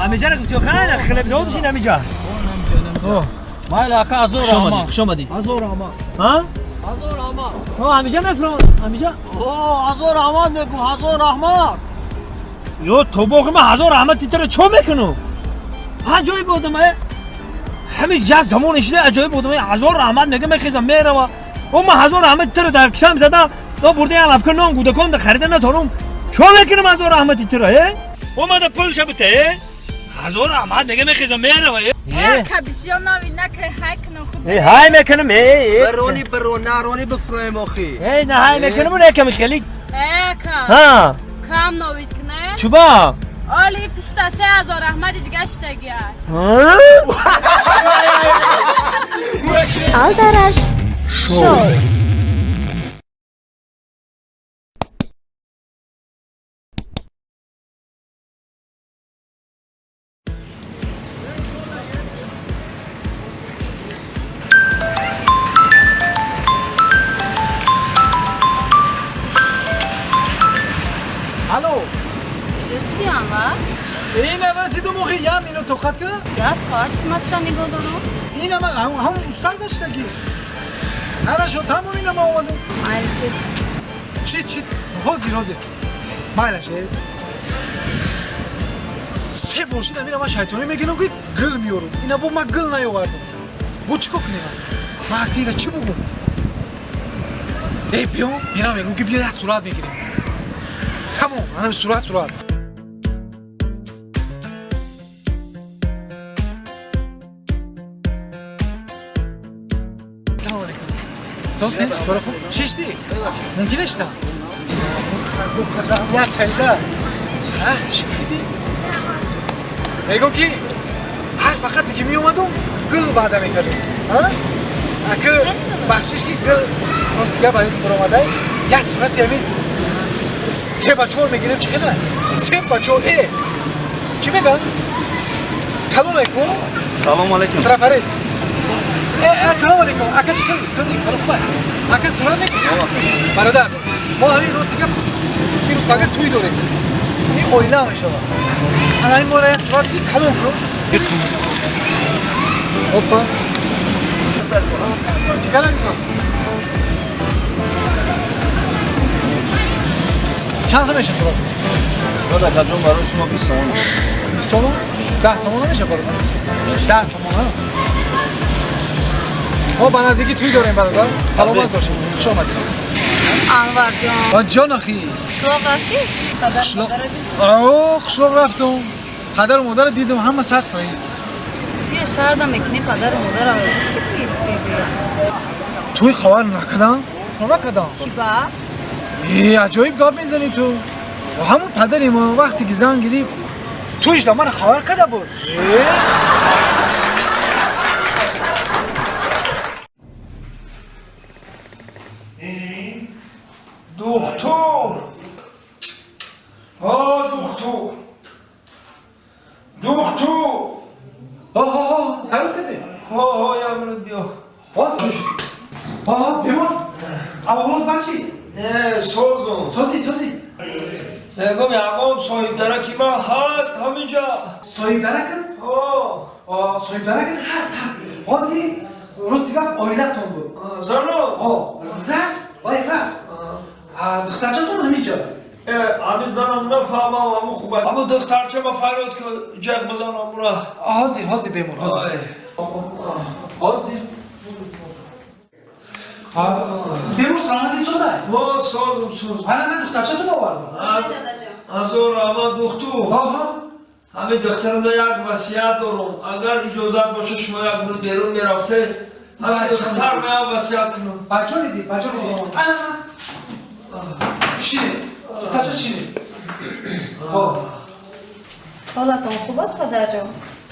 Ҳамиҷа гуфти хайр, хлебзавод бишин ҳамиҷа. Майли ака, азор раҳмат. Хуш омадӣ. Азор раҳмат. Ҳа? Азор раҳмат. О, ҳамиҷа мефурам, ҳамиҷа. О, азор раҳмат мегӯ, ҳазор раҳмат. Ё тобоғи ман ҳазор раҳмат титра чо мекунам? Аҷоиб одам, ҳамин як замон ишида аҷоиб одам, ҳазор раҳмат мега мехезам мерава. О, ман ҳазор раҳмат титра дар кисам зада, но бурда як лавка нон гудакон да харида натонам. Чо мекунам ҳазор раҳмат титра, э? Омада пулша бите, э? Ҳазор раҳмат мега мехезам мерава, э? Ака, бисёр нави накунӣ, ҳай кунам худ. Э, ҳай мекунам, э, э. Барони барон, нарони бифроем охи. Э, на ҳай мекунам, он яками хеле. Э, ака. Ҳа. Кам новид кунӣ? Чуба? Оли пишта 3000 раҳмати дига шитагия. Алдараш шоу. Алло. Куҷо шуди, Анвар? Ина расидум охи, я минут тоқат ка. Я соат чӣ нигоҳ дорум? Ина ман ҳам устад наштаги. Хорошо, тамом ина ман омадам. Майли, тез. Чи чи? Ҳозир, ҳозир. Майлаш, э. Се бор шид амира ман шайтонӣ мегирам ки гул меёрам. Ина бо ман гул наёвардам. Бо чӣ кор кунем? Ман акира чӣ бугум? Э, биё, мирам мегӯм ки биё як сурат мегирем. Тамом, анам сурат сурат. Салом алейкум. Состин? Кора хуб? Шишти? Мумкин шитам? Як тайда. Ҳа, шифиди? Мегӯм ки ҳар фақате ки меомадум гул ваъда мекардум. Ҳа? Ака бахшиш ки гул рости гап аётум баромадай, як сурати ҳамин 3 ба 4 мегирем чӣ хела? 3 ба 4 э! Чӣ мегӯянд? Калон алейкум. Салом алейкум. Трафаред. Э, ассалому алейкум. Ака чӣ хел? Сози, кора хуб аст? Ака сурат мегирем? Бародар, мо ҳамин рости гап дирӯз пага тӯй дорем. Ин оила мешавад. Ана ҳамин моро як сурат бигир, калон кун. Опа. Чӣ кара мекунам? Чанд сом меша сурат? Бародар, каҷон барои шумо 20 сомон. 20 сомон? 10 сомон намеша бародар? 10 сомон, ҳа? Мо ба наздикӣ тӯй дорем бародар. Саломат бошед. Хуш омадед. Анвар ҷон. А ҷон ахи. Қишлоқ рафтӣ? Қишлоқ? О, қишлоқ рафтум. Падару модарро дидум, ҳама 100%. Туя шаҳрда мекунӣ, падару модарро гуфтӣ ки туй бия? Туй хабар накардам? Накардам. Чӣ ба? Э, аҷоиб гап мезанӣ ту. Ҳамун падари мо вақте ки зан гирифт, туиш да мара хабар карда буд. Духтур! О, духтур! Духтур! О, ҳарот кардем? Ҳо, ҳо, як минут биё. Ҳозир. О, бемор. Аввалот бад шид? Не, созум. Созӣ, созӣ. Мегӯм ягон соҳибдараки ман ҳаст ҳаминҷа. Соҳибдаракат? Ҳо. Соҳибдаракат ҳаст, ҳаст. Ҳозир рости гап оилатон буд. Зано? Ҳо, рафт, вай рафт. Духтарчатон ҳаминҷа. Э, ҳамин занам нафаҳмам, ҳамун хуб. Ҳамун духтарча ма фарёд ки ҷеғ бизанам ура. Ҳозир, ҳозир бемор, ҳозир. Ҳозир. Бемор саломатӣ сода? Ҳо, созум, созум. Ана ман духтарчатон овардам. Ҳазор раҳмат духтур. Ҳо, ҳо. Ҳамин духтарамда як васият дорам. Агар иҷозат боша шумо як минут берун мерафтед, Духтар меам васият кунам. Баҷо диди, баҷо диди. Шине, духтарча шине. Хоб. Ҳолатон хуб аст, падарҷон?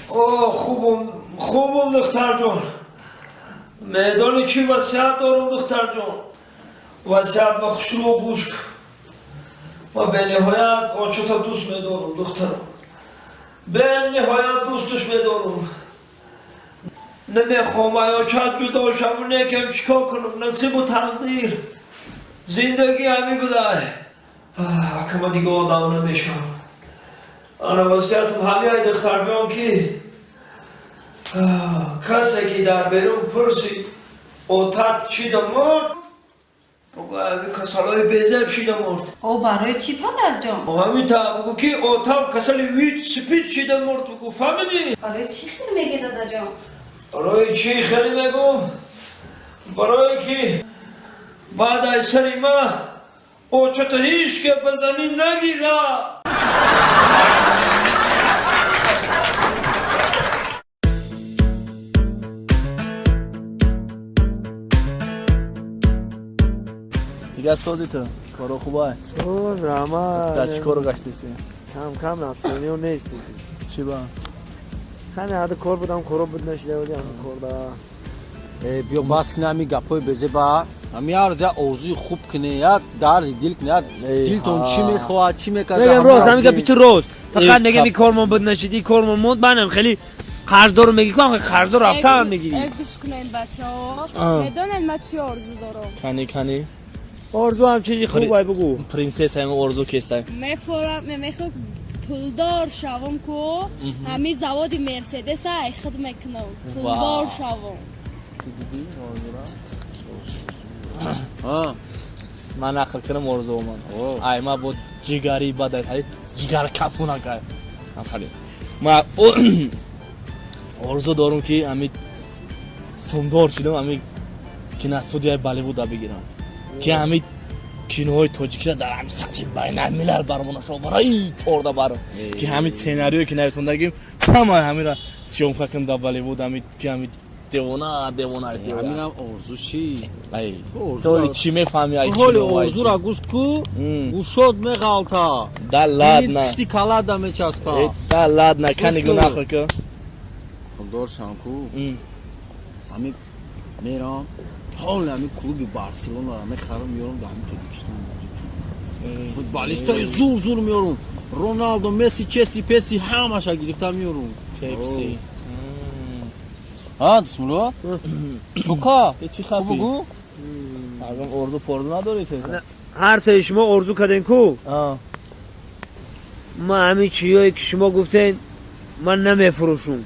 О, хубум, хубум, духтарҷон. Медони чӣ васият дорум, духтарҷон? Васият ба хушрӯ гӯш кун. Ман бениҳоят очота дӯст медорам, духтарам. Бениҳоят дӯсташ медорам. Намехоҳам ай очат ҷудо шаву, некам чикор кунам, насибу тақдир. Зиндагӣ ҳамин будай. Акама дига одам намешавам. Ана васиятам ҳамин ай, духтарҷон, ки касе ки дар берун пурсид отат чида мурд, бугӯ ҳамин касалҳои безеб шида мурд. О, барои чӣ, падарҷон? Ҳамин та бугӯ ки отам касали вич спид шида мурд, бугӯ, фаҳмидӣ? Барои чӣ хел мегӣ, дадаҷон? Барои чӣ хеле мегӯм? Барое ки баъд аз сари ма очата ҳеҷ ке ба замин нагира. Дига сози ту, коро хубай? Соз, раҳмат. Дар чӣ коро гаштеси? Кам кам настроениё нест. Чӣ ба? Ҳами ҳада кор будам, коро буд, нашида будем корда. Биё бас кина ҳами гапҳои безеба. Ҳами ҳар рӯз як орзуи хуб кине, як дарди дил кине, як дилтон чӣ мехоҳад, чӣ мекард. Мегам рост, ҳами гапи ту рост. Фақат мегам и кормон буд нашиди, кормон монд, манам хеле қарздору мегӣ ку, ҳам қарздор рафтаам мегирӣ. Гӯш кунем, бачаҳо. Медонед ман чӣ орзу дорам? Кани, кани. Орзу ҳам чизи хуб ай, бугӯ. Принсесса ҳам орзу кестай. Мефорам, мехоҳам пулдор шавам ку, ҳамин заводи Мерседеса ай худ мекунам. Пулдор шавам. Дидӣ орзура? Ман нақл кунам орзуо ман. Ай ма бо ҷигари бадай, ҳали ҷигар кафунакай. Ҳали. Ма орзу дорум ки ҳами сумдор шидам, ҳами киностудияи Болливуда бигирам. Ки ҳами киноҳои тоҷикиро дар ҳами сатҳи байналмилал бармона шава, барои торда барам. Ки ҳами сценариое ки нависондагим, ҳама ҳамира съёмка кунам дар Болливуд, ҳами ки ҳами девона девона. Ҳаминам орзу чӣ? То чӣ мефаҳми ай ҳоли орзура гӯш ку, гӯшот меғалта. Да ладно. Пишти калада мечаспа. Да ладно, кани гу нақл ку. Пулдор шавам ку. Ҳами мерам ҳоли ҳами клуби Барселонара мехарам, меёрам дар ҳами Тоҷикистон бозӣ кунам. Футболистои зур зур меёрам. Роналдо, Месси, Чеси, Песи ҳамаша гирифта меёрам. Пепси. Ҳа, Дусмулло? Чука? Чӣ хаб бугу? Агам орзу порзу надорӣ ту? Ҳар саи шумо орзу кардем ку? Ман ҳамин чизҳое ки шумо гуфтен, ман намефурӯшум.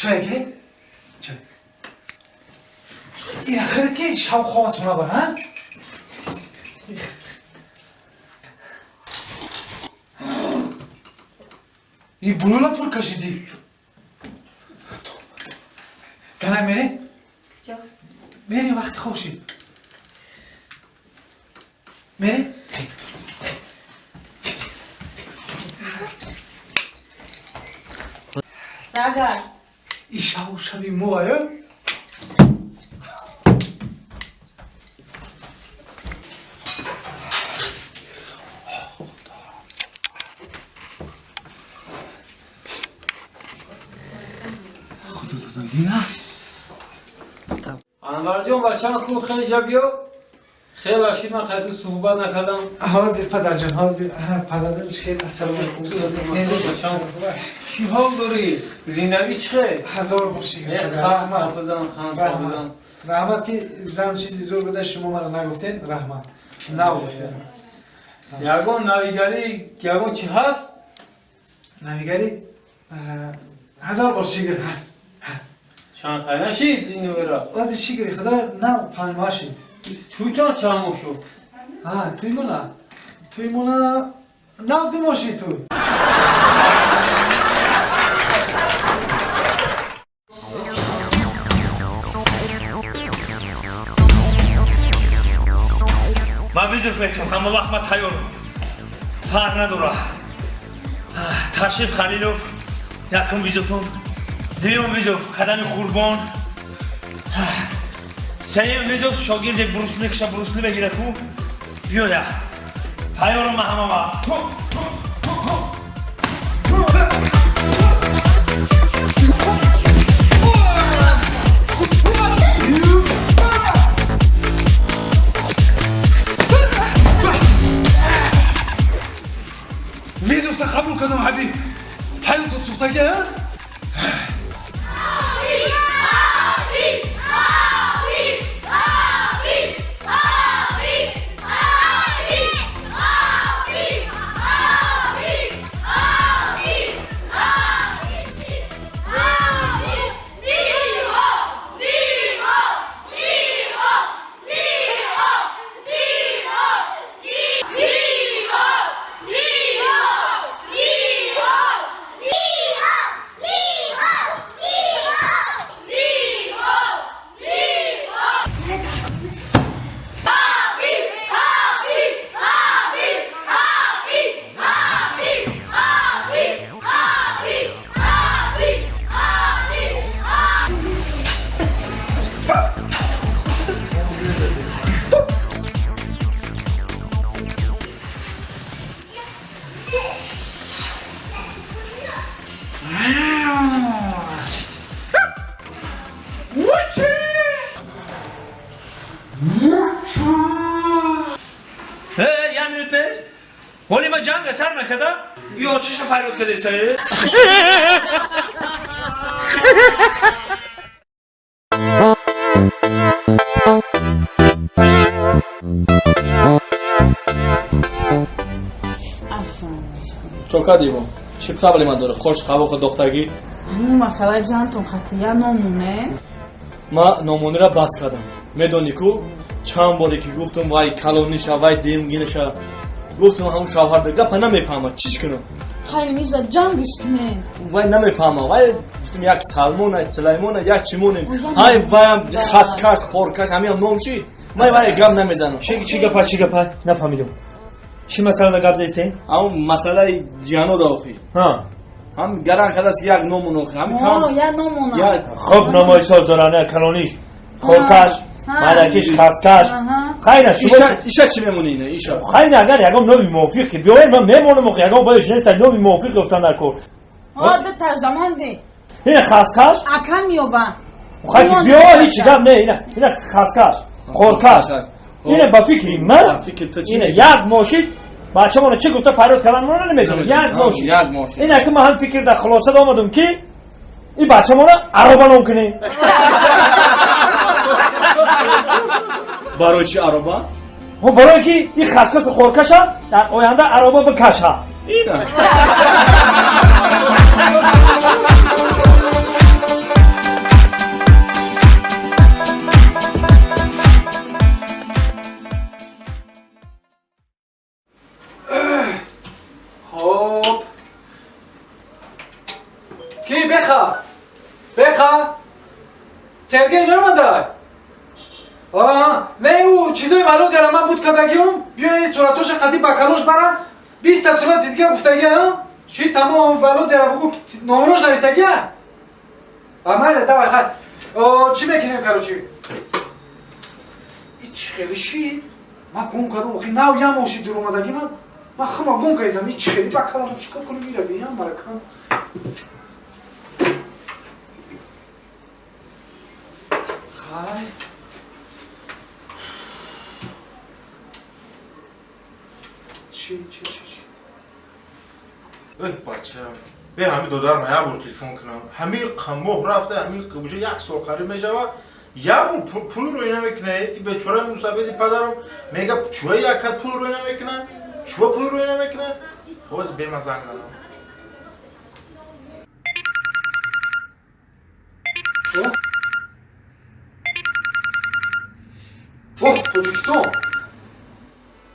Чой гиред? Чой. Ира хирид ки шав хобатон набар, ҳа? И булула фур кашидӣ. Занак, мерем? Куҷо? Мерем, вақти хоб шид. Мерем? Дага. И шаву шаби мо, аю? Худо додагӣ. Анварҷон, бачам ку, хеле ҷа биё. Хеле ашид, ман қайти суҳбат накардам. Ҳозир, падарҷон, ҳозир. Падарҷон, хел, ассалому алайкум. Бачам, чӣ ҳол дорӣ? Зиндагӣ чӣ хел? Ҳазор бор шукр. Раҳмат, бизан, хан бизан. Раҳмат, ки зан чизи зур буда, шумо маро нагуфтен, раҳмат. Нагуфтен. Ягон навигарӣ, ягон чӣ ҳаст? Навигарӣ ҳазор бор шукр, ҳаст, ҳаст. Чанд хай нашид ин нувера? Ози шукри худо, нав 5 моҳ шид. Туйтон чанд моҳ шуд? А, туй мона? Туй мона нав 2 моҳ шид туй. Ман вызов метам, ҳама вақт ман тайёрам, фарқ надора. Ташриф Халилов якум вызов ам, дуюм вызов Қадами Қурбон, сеюм вызов шогирди Брусли хиша Брусли мегира ку биёя. Тайёрам ман ҳама вақт. Вызов та қабул кардам, ҳабиб. Ҳаётот сӯхтагӣ, а? Э, як минут бест. Ҳоли ман ҷанга сар накардам, ё чиша фарёд кардеста? Чо кардимо? Чӣ проблема дора? Қош қавоқа дохтагӣ? Масъалаи ҷантон қатъия номоне. Ман номонира бас кардам, медонӣ ку, чанд боре ки гуфтам, вай калониша, вай демгинаша гуфтам, ҳамун шавҳарда гапа намефаҳмад, чиш кунам? Хайр, миза ҷангиш кунед. Вай намефаҳма. Вай гуфтам, як Салмона, Сулаймона, як чимонем, ҳай ваям хаткаш, хоркаш, ҳамиам ном шид. Вай вай гап намезанам. Чӣ гапа, чӣ гапа, нафаҳмидум. Чӣ масъалада гап заистем? Ҳамун масъалаи ҷиҳанода охи. Ҳам гаран кардааст, як номон охи, ҳами там. Я номона. Хуб, номои соз дора, калониш хоркаш, майдакиш хаскаш. Хайна шумо иша чӣ мемонӣ, ина иша? Хайна, агар ягон номи мувофиқ ки биёед, ман мемонам охи, ягон бояш нест, номи мувофиқ ёфтан дар кор. Ду таржаманде. Ина хаскаш. Ака меёба. Хай ки биёед, ҳеҷ гап не, ина хаскаш, хоркаш. Ина ба фикри ман, ина як мошид бачамона чӣ гуфта фарёд кардан мона намедонам. Як мошид. Як мошид. Ина ки ман ҳам фикр дар хулоса омадам, ки ин бачамона ароба ном кунем. Барои чӣ ароба? Барое ки ин хаскашу хоркаша дар оянда ароба бикаша. Ина. Хоб, ки беха беха, Сергей наомада? Не, ӯ чизои Володяра ман буд кардагиам, биё, ин суратоша қати ба калош бара, 20-та сурати дига гуфтагия ши, тамом. Володяра бугу, номрош нависагия. Майла, давай, хай, чӣ мекунем? Короче, чӣ хеле ши, ман гум кардам охи, нав як моҳ ши дуромадагӣ, ман хума гум кардам. Чӣ хеле ба калам, чӣ кор кунем? Ира биям маракам. Ай. Чӣ чӣ чӣ чӣ? Эй бача, бе ҳами додарма як бор телефон кунам. Ҳами моҳ рафта, ҳами уже як сол қариб мешава. Як бор пул рӯй намекуна. И бечора мусабеди падарам мега чӯа якат пул рӯй намекуна? Чӯа пул рӯй намекуна? Ҳозир бема занг занам. Оҳ, Тоҷикистон.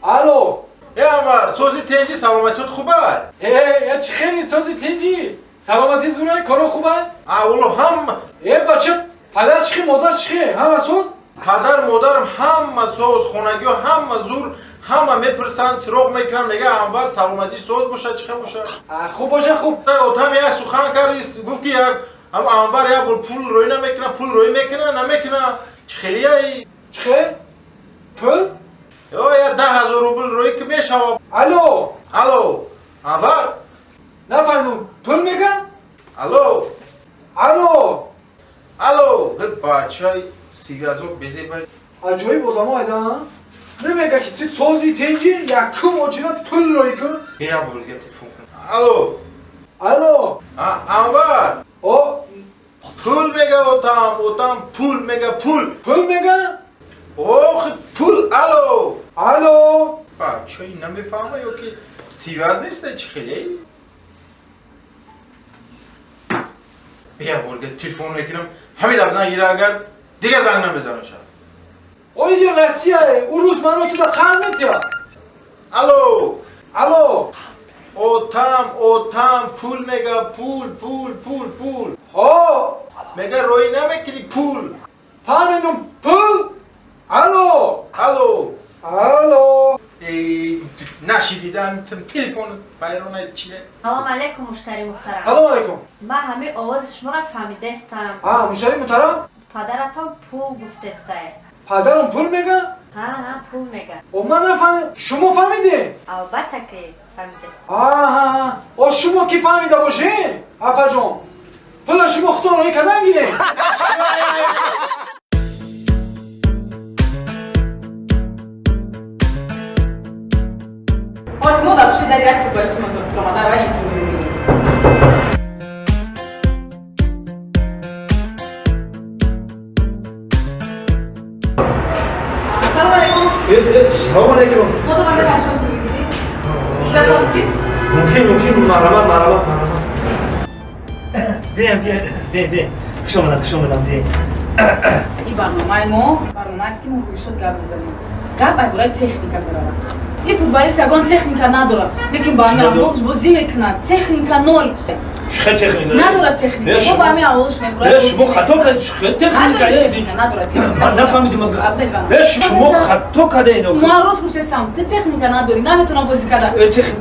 Алло. Э Анвар, сози тенҷи, саломатиёт хубай? Э, я чӣ хели сози тенҷи? Саломатӣ зурай, коро хубай? А, оло ҳама. Э, бача, падар чӣ хел, модар чӣ хел? Ҳама соз? Падар, модарам ҳама соз, хонагиҳо ҳама зур, ҳама мепурсанд, суроғ мекунанд, мега Анвар саломатӣ соз бошад, чӣ хел бошад? А, хуб боша, хуб. Отам як сухан кард, гуфт ки як Анвар як бор пул рӯй намекуна, пул рӯй мекуна, намекуна. Чӣ хелияй? Чӣ хел? Пул? Ё, я 10 000 рубл рӯй ки мешава. Алло. Алло. Анвар? Нафаҳмидам, пул мега? Алло. Алло. Алло. Бача, сигазо безебай. Аҷоиб одамо айда, намега ки ту сози тенҷи, якум очина пул рӯй кун. Бе як бор дига телефон кун. Алло. Алло. Анвар. О, пул мега отам, отам пул мега, пул. Пул мега? Ох, пул, алло. Алло. Бача, намефаҳма ё ки связь нест, чӣ хеле? Бе як бор дига телефон мекунам, ҳамин дафъа нагира агар, дига занг намезанам шад. Оиҷа Россия, ӯ рӯз маро туда қанд метия. Алло. Алло. Отам, отам, пул мега, пул, пул, пул, пул. Ҳо. Мега рӯй намекунӣ пул. Фаҳмидум, пул? Алло. Алло. Алло. Эй, нашидидам, телефон вайрона чие? Салом алейкум, муштари муҳтарам. Салом алейкум. Ман ҳамин овози шуморо фаҳмидаистам. А, муштари муҳтарам? Падаратон пул гуфтестай. Падарам пул мега? Ҳа, ҳа, пул мега. О, ман нафаҳмидам. Шумо фаҳмидед? Албатта ки фаҳмидаст. Аҳа, о, шумо ки фаҳмида бошед, апаҷон, пула шумо худтон роӣ кардан гиред. Ҳозир мо дар пушти дар як футболист омада, аввал интервю мегирем. Ассалому алайкум. Салом алейкум. Мо домада ба шумо интервю гирем. Зашон гир. Мумкин, мумкин, марҳамат, марҳамат, марҳамат. Биям, биям, биям, биям. Хуш омадам, хуш омадам, биям. Ин барномаи мо барномаест, ки мо рӯйшод гап мезанем. Гап ай бораи техника меравад. Ин футболист ягон техника надорад, лекин ба ҳамин авволш бозӣ мекунад. Техника ноль. Чӣ техника? Надорад техника. Мо ба ҳамин авволш мебурад. Э, шумо хато кардед, чӣ техника? Надорад техника, надорад техника. Ман нафаҳмидам. Гап мезанам. Э, шумо хато кардед. Ман рост гуфтесам, ту техника надорӣ, наметавона бозӣ карда.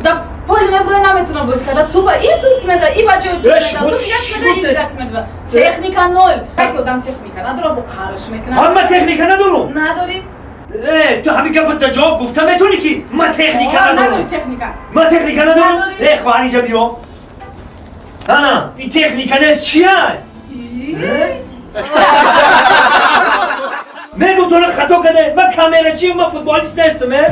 Да поле мебурад, наметавона бозӣ карда. Тупа и сус меда, и ба ҷои туп Э, меда, шумо туп даст меда, и даст меда. Техника ноль. Яке одам техника надорад, бо қарш мекунад. Ман техника надорам. Надорӣ? Э, ту ҳамин гапро дар ҷавоб гуфта метавонӣ, ки ман техника О, надорам? Надорӣ техника. Ман техника надорам? Надорӣ. Э, хоҳар, инҷа биё. Ана, ин техника нест, чия? Мегум, туро хато карде. Ман камерачи, ман футболист нестам, э.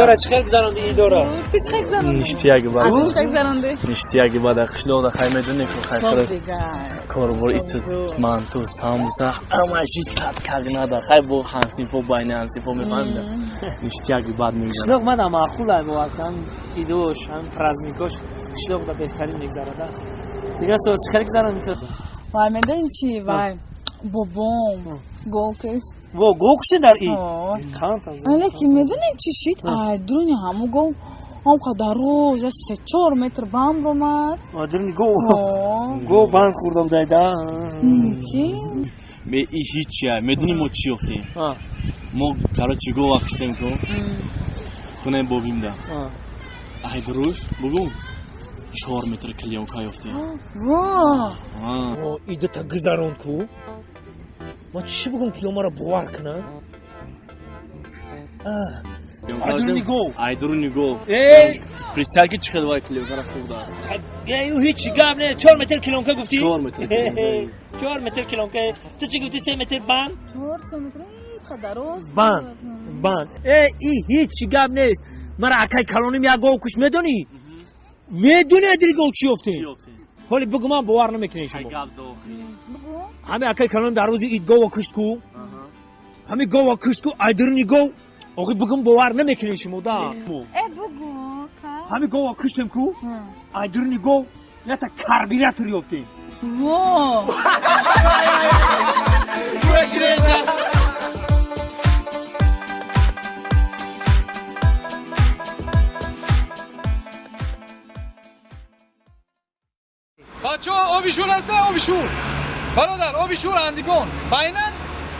Идора чӣ хел гузаронди идора? Ту чӣ хел гузаронди? Ништияги бад. Ту чӣ хел гузаронди? Ништияги бад. Қишлоқда хай медони ку хай Соз хӯрок. дигар. Корбор исиз манту, самбуса, ҳама чиз сад кагнада. Хай бо ҳамсинфо байни ҳамсинфо мефаҳмида. Ништияги бад мегузарад. Қишлоқ мада маъқул ай бовар кун, идош, ҳам праздникош қишлоқда беҳтарин мегузарад. Дигар соз чӣ хел гузаронди ту? Вай, медони чӣ? Вай, бобом гов кушт. Во, гов кушти дар ид? О. Қанд таза. Лекин медони чӣ шид? Ай, дуруни ҳаму гов ҳам қадар роз, я 3-4 метр банд ромад. А, дуруни гов. О. Гов банд хӯрдам дайда. Ки? Ме и ҳичия. Медони мо чӣ ёфтем? Мо короче гова куштем ку. Хонаи бобимда. Ай дуруш, бугум. 4 метр клеёнка ёфтем. Во! А. Идата гузарон ку. Ма чӣ бугум ки омара бовар кунам? Ай дуруни гов. Ай дуруни гов. Эй! Представь ки чӣ хел вай клеёнкара хӯрда. Эй, ӯ ҳеҷ гап не. 4 метр клеёнка гуфтӣ? 4 метр клеёнка. 4 метр клеёнка. Ту чӣ гуфтӣ? 3 метр банд? 4 метр қадар роз. Банд. Банд. Э, и ҳеҷ гап нест. Мара акай калоним як гов кушт, медонӣ? Медонӣ адири гов чӣ ёфтем? Ҳоли бугу ман бовар намекунед шумо. Ҳами акай калоним дар рӯзи ид гова кушт ку. Ҳами гова кушт ку, айдурни гов. Охи бугум бовар намекунед шумо да. Э, бугу. Ҳами гова куштем ку, айдурни гов ята карбюратор ёфтем. Во! Бачаҳо, оби шур ҳаста, оби шур. Бародар, оби шур андигон. Байнан,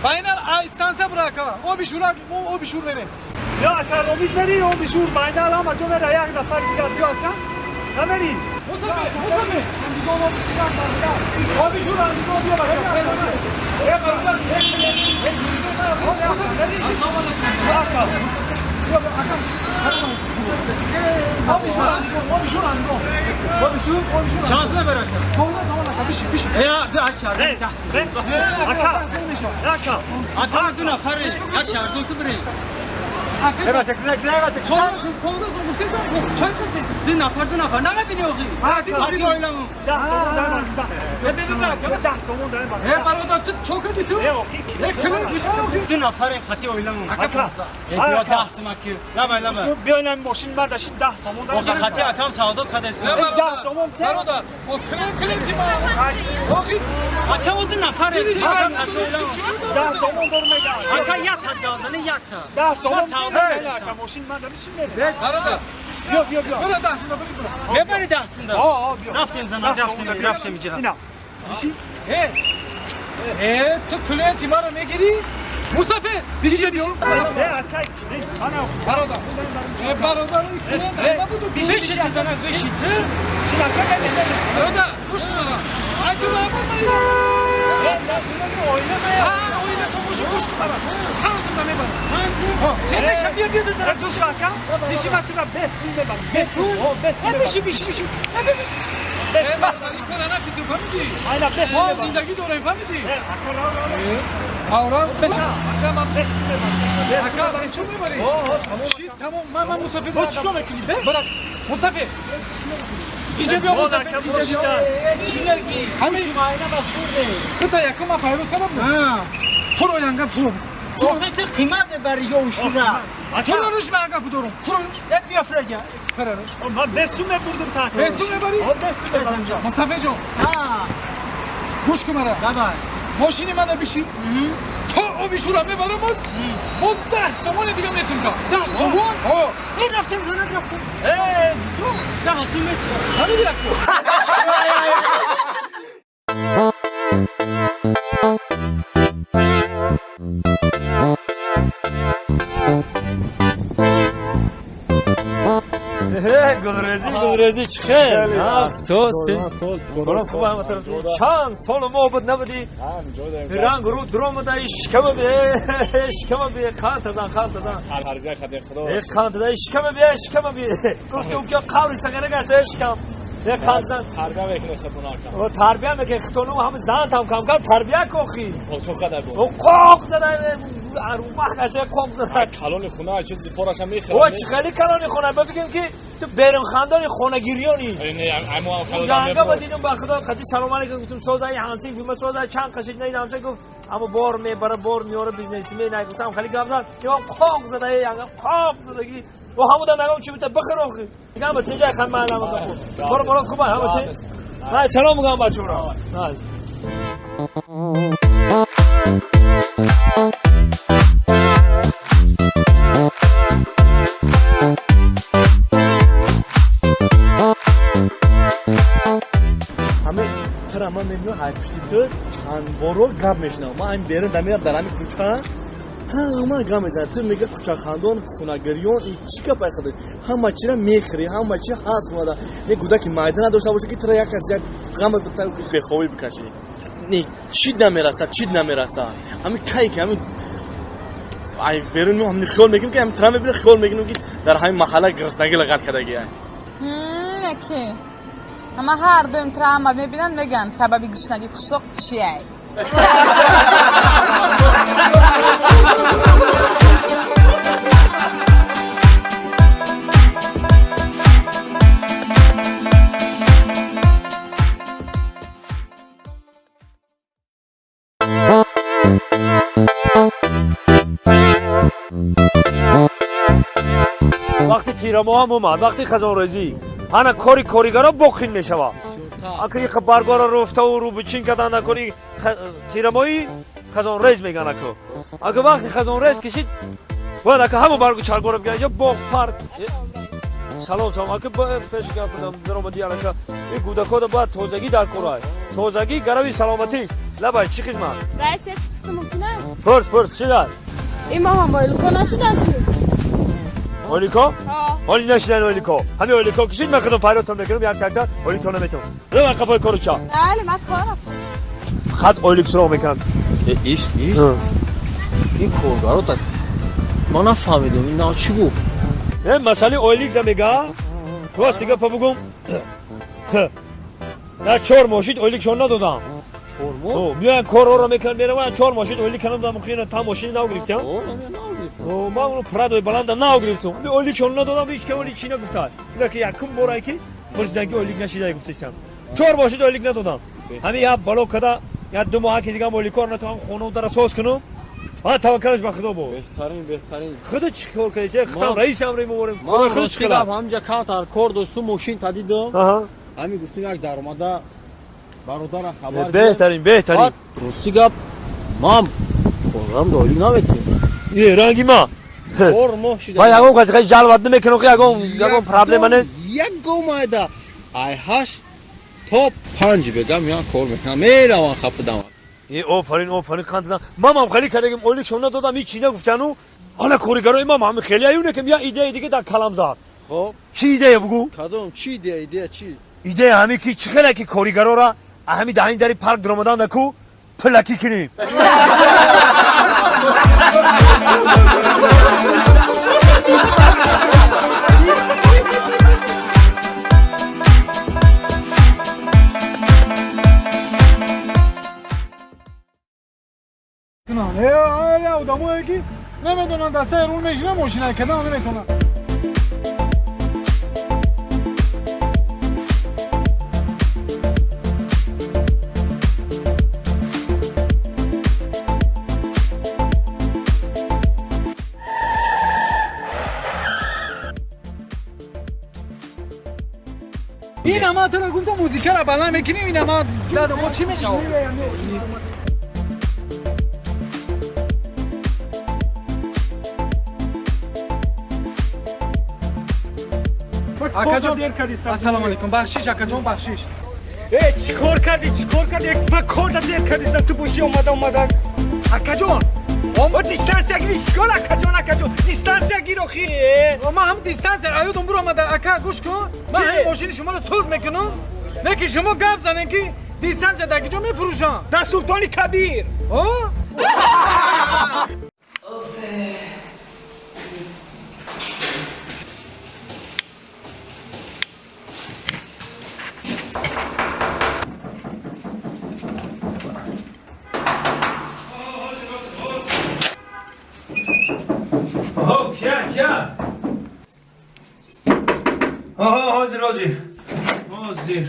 байнан станция бирака. Оби шур, мо оби шур мерем. Я ака робит мери, оби шур байнал ҳама ҷо мера, як нафар дигар биё ака. Намери. Мусафир, Мусафир, андигон оби шур андигон. Оби шур андигон биё бачаҳо. Э, бародар, Ассалому алайкум. Ака. Биё, ака. Оби шур андигон, оби шур андигон. Оби шур? Оби шур. Чанд сина бирака? 15 сомон ака, биши, биши. Э, ду ак шарзон 10 сомон. Ака. Ака. Ака ду нафар, як шарзон ку бирем. Ду нафар, ду нафар. Намебини охи? Ати оиламон. 10 сомон дар 10 сомон. 10 сомон дар Э, бародар, ту чо кардӣ ту? Э, клиент Ду нафарем қати оиламон. Ака. Э, биё 10 сомон ки. Лама, лама. Биё инам мошин ман дашин 10 сомон дар. Охи қати акам савдо кадест. 10 сомон. Бародар, о клиент клиенти ма. Охи Ака о ду нафарем. Акам қати оиламон. 10 сомон дор мега. Ака як та газани як та. 10 сомон. Ма савдо Ака мошин ман да бишин мере. Бародар. Биё, биё, биё. Бира 10 сомон, бира. Мебари 10 сомон. О, о, биё. Рафтем зана, рафтем, рафтем иҷа. Ина. Бишин. Э. Э, ту клиенти маро мегири? Мусафир, биши биё. Э, ака, ана. Бародар. Э, бародар, ин клиент ай ма буду. Биши ту зана, биши ту. Шин ака, не, не, не. Бародар, гӯш кун мара. Ай ту ма бар ман. Э, сен оила ма. А, оила ту боши, гӯш кун мара. Панҷ сомон мебарам. Панҷ сомон? Э, Беша, биё, биё, бизана. Гӯш кун ака. Биши ма тура 5 сум мебарам. 5 сум. О, 5 сум. Э, биши, биши, биши. Э, биши. Э, бародар, ин кора накун, ту фаҳмидӣ? Айна 5 Мо сум мебарам. зиндагӣ дорем, фаҳмидӣ? Э, ака, ра, ра, ра. Аврам, ака, ман 5 сум мебарам. Ака, 5 сум мебарӣ? О, о, тамом. Ши, тамом, ман мусафир. О, чӣ кор мекунӣ, бе? Бара, мусафир. Иҷа биё, мусафир, иҷа биё. Чӣ мегӣ? Ҳамин. Майна бас хӯрде. Хута якум ман файрод кардам. Фуро янга, фуро. Охи ту қимат мебари ё ушура. Фуро руш, ман ага дорум. Фуро руш. Э, биё фураҷа. Фуро руш. Ман 5 сум мебурдум та. 5 сум мебарӣ? О, 5 сум мебарам. Мусафир ҷон. Гӯш кун мара. Давай. Мошини мана биши. То оби шура мебарам, мо 10 сомони дига метункам. 10 сомон? О. Э, рафтем зана, рафтем. Э, 10 сум метункам. Ҳамин яку. Гулрезӣ, Гулрезӣ, чӣ хел? Соз, чанд сол мо буд набудӣ. Ранг рӯ дуромада, шикама би, шикама би, қанд тазан, қанд тазан. Э, қанд тазан, шикама би, шикама би. Гуфти ӯ ки қаври сағира гашта, шикам. Э, қанд тазан. Тарбия мекунӣ худона кам. О, тарбия мекунӣ худону, ҳам зан там кам кам тарбия кохи. О, чо қадар бо? О, қоқ зада. арумах кача қоқ зад. Калони хона чиз зифораша мехӯрад. О, чӣ хеле калони хона? Ба фикрам ки ту беримхандони хонагирёни. Янга ба дидум ба худо қати салом алейкум гуфтум, созаи ҳансин гуфтум, созаи чанд қашид надидам, ҳамса гуфт, аммо бор мебара, бор меора, бизнесмен ай гуфтам, хеле гап зад. Ё қоқ зада, янга қоқ задаги. О, ҳамуда нагом чӣ бита бихӯр охи. Дигам ба тинҷай хан ман намакам. Кор борот хуб ҳама ти. На, салом мегам бачаҳо. На. Ман мебинам ҳай пушти ту чанд боро гап мешунавам. Ман ҳамин берун дамирам дар ҳамин кӯча, ҳама гап мезанад. Ту мега кӯчахандон, хунагирён, и чӣ гап ай худо? Ҳама чиро мехӯрӣ, ҳама чи ҳаст хонада. Не гудаки майда надошта боша ки туро як аз як ғам бехобӣ бикашӣ. Не чӣ намераса, чӣ намераса. Ҳамин кай ки ҳамин ай берун ҳамин хиёл мекунем ки ҳамин тура мебинам, хиёл мекунем ки дар ҳамин маҳалла гуруснаги лағат кардагӣ. Яке. Ама ҳар дуем травма мебинанд, мегӯянд сабаби гушнагии қишлоқ чиай? Вақти тирамоҳам омад, вақти хазонрезӣ. Ана кори коригаро боқин мешавад. Ака иқа баргора руфтаву рӯбучин кардан дар кори тирамоҳи хазонрез меган ака. Ака вақти хазонрез кишид, бояд ака ҳама баргу чаргоро бигирад. Инҷо боғ, парк. Салом, салом. Ака пеш гап кунам, даромади ака. Ин гудакода бояд тозагӣ дар корай. Тозагӣ гарави саломатист. Лабай, чӣ хизмат? Раис, я чӣ пурсам мумкин? Пурс, пурс, чӣ дар? Ин моҳ ҳам ойлико нашидан чӣ? Олико? Оли нашидан олико. Ҳамин олико кишид, ман худам фарёдтон мекунам, як такта олико наметавон. Ман қафои кору ча. Бале, ман корам. Хат олик суроғ мекунам. Ишт, ишт. Ин коргаро так ман нафаҳмидам, ин нав чӣ гуфт? Масъалаи ойлик да мега? Рости гапа бугум. На 4 моҳ шид ойликшон надодам. 4 моҳ? Меоян корҳоро мекунанд, мераванд, 4 моҳ шид ойлик надодам, охир та мошини нав гирифтам. Ман уно Прадои баланда нав гирифтам. Ойликшон надодам, ҳеч кам оли чӣ нагуфтад. Ина ки якум борае ки пурсидан ки ойлик нашида гуфтастам. 4 моҳ шид ойлик надодам. Ҳамин як бало када, як 2 моҳ ки дигам ойликор натавонам хона дара соз кунам. Ҳа таваккалаш ба Худо буд. Беҳтарин, беҳтарин. Худо чӣ кор кардӣ? Худам раис амри меорем. Кори худ чӣ кардам? Ҳамҷа камтар кор доштум, мошин та дидам. Ҳамин гуфтум як даромада бародара хабар. Беҳтарин, беҳтарин. Рости гап, ман коргарам да ойлик наметиҳам. Е, ранги ма. 4 моҳ шида. Ман ягон каси хеле жалват намекунам, ягон проблема нест. Ягон майда. Ай 8 то 5 бегам ян кор мекунам. Меравам хапидам. Е, офарин, офарин, қанд зан. Ман хеле кардагим, ойликшон надодам, ҳеч чӣ нагуфтану. Ҳала коригарои ман ҳами хеле аюне ки я идеяи дига дар калам зад. Хоб. Чӣ идея бугу? Кадом? Чӣ идея? Идея чӣ? Идея ҳами ки чӣ хеле ки коригарора ҳами даҳин дари парк даромадан даку пулакӣ кунем. Одамое ки намедонанд дастаи рул мешинанд, мошина кардан наметавонанд. Ин ама туро гуфтам музикаро баланд мекунем, ин ама задам, мо чӣ мешавад? Акаҷон, ассалому алайкум. Бахшиш, акаҷон, бахшиш. Э, чӣ кор кардӣ? Чӣ кор кардӣ? Ба кор да дер кардӣ, ту бошӣ омада омада. Акаҷон, О, дистанция гир, чӣ кор акаҷон, акаҷон? Дистанция гир охи. Ман ҳам дистанция аёдам буромада, ака, гӯш кун. Ман ҳамин мошини шуморо соз мекунам. Не ки шумо гап занед ки дистанция дар куҷо мефурӯшам? Дар Султони Кабир. О? ҳозир. Ҳозир.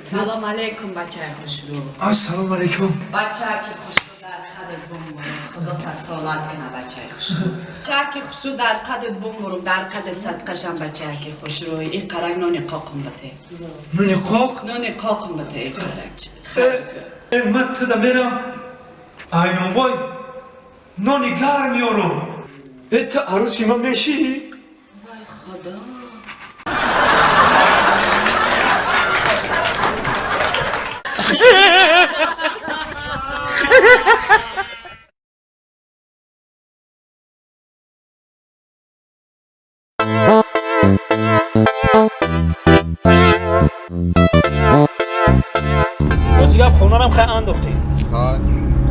Салом алейкум, бачаи хушрӯ. Ассалому алейкум. Бачаки хушрӯ, дар қадат бумбурум. Худо садсолат кина, бачаи хушрӯ. Бачаки хушрӯ, дар қадат бумбурум, дар қадат садқашам, бачаки хушрӯ. И қарак нони қоқум бате. Нони қоқ? Нони қоқум бате, и қарак. Ман туда мерам. Айнонвой нони гарм меорум. Ту арӯси ман мешӣ? Вой худо. Рости гап, хонарам хай андохтем.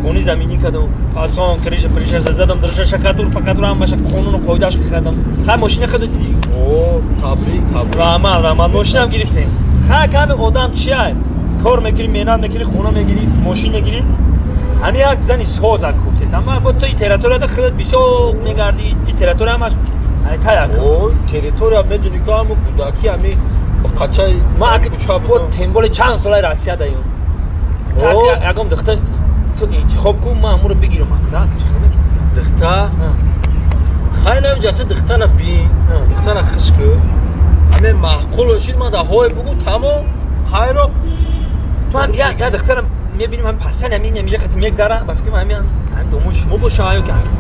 Хони заминӣ кардам, фасон, криша, приша задам, дарша шакатур, пакатур ҳамаша қонуну қоидааш кардам. Хай мошина худо дидӣ? О, табрик, табрик. Раҳмат, раҳмат, мошинам гирифтем. Хай каме одам чия? Кор мекунӣ, меҳнат мекунӣ, хона мегирӣ, мошин мегирӣ. Ҳами як зани созак гуфтест. Амма бо ту территорияда худат бисёр мегардӣ, и территория ҳамаш ай таяк. О, территория медонӣ ки ҳаму кӯдакӣ ҳами қачаи Ма бо темболи чанд солаи Россия даём. Ягон духта ту интихоб кун, ман ҳамуро бигирам. Духта? Хай намиҷа, ту духтара бин, духтара хиш ку. Ҳаме маъқул бошид, ман даҳое бугу, тамом, хайро. Ман як духтара мебинем, ҳами пастани ҳамин ҳамиҷа хати мегзара, ба фикри ман ҳамин домои шумо боша ё ки ҳамин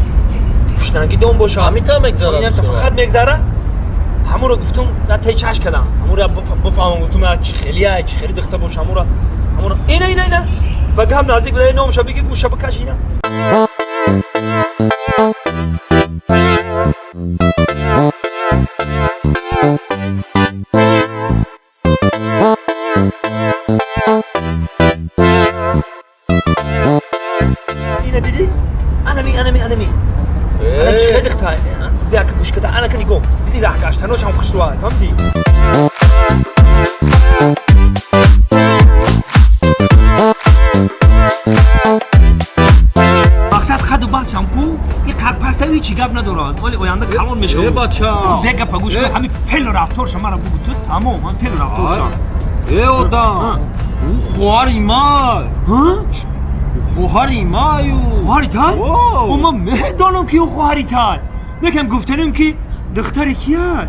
пуштанги дом боша. Ҳамита мегзара. Фақат мегзара. Ҳамуро гуфтум, на тай чаш кардам. Ҳамуро бифаҳмам, гуфтум чи хелия, чи хели духта боша, ҳамуро ҳамуро ина ина ина ба гап наздик буда, номша биги, гӯша бикаш ина. Ина дидӣ? Анами, анами, анами. Ана чи хели духта? Бия ка гӯш када, ана ка нигоҳ. Дидӣ раҳ гаштаношам хушрӯа, фаҳмидӣ? Мақсад хаду бахшам ку, и қарпарсави чӣ гап надорад, вале оянда калон мешавад. Э, бача. Бега гӯш кун, ҳамин феълу рафторша мара бугу ту, тамом, ҳамин феълу рафторша. Э, одам. Ӯ хоҳари ман. Хоҳари маю. Хоҳари тай? О, ман медонам ки ӯ хоҳари тай. Лекин гуфтанем ки духтари кия?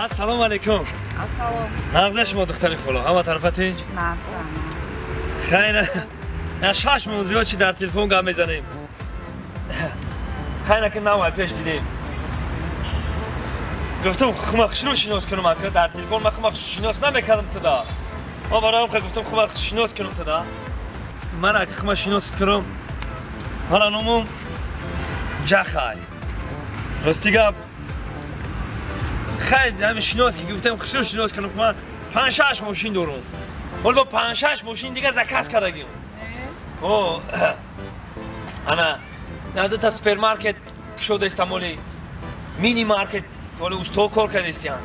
Ассалому алейкум. Ассалом. Нағза шумо, духтари холо, ҳама тарафа тинҷ? Нағза. Хайр, на 6 моҳ зиёд чи дар телефон гап мезанем. Хайр, ки навай пеш дидем. Гуфтам хума хушрӯ шинос кунам, ака дар телефон ман хума шинос намекардам туда. Ма бароям ха гуфтам хума шинос кунам туда. Ман ака хума шиносат кунам. Мана номум Ҷахай. Рости гап, хайр, ҳами шинос ки гуфтам хушрӯ шинос кунам, ман 5-6 мошин дорум. Ҳол бо 5-6 мошин дига заказ кардагим. О, ана, на дута супермаркет кушодаистам, оли мини маркет, оли усто кор кардистиян.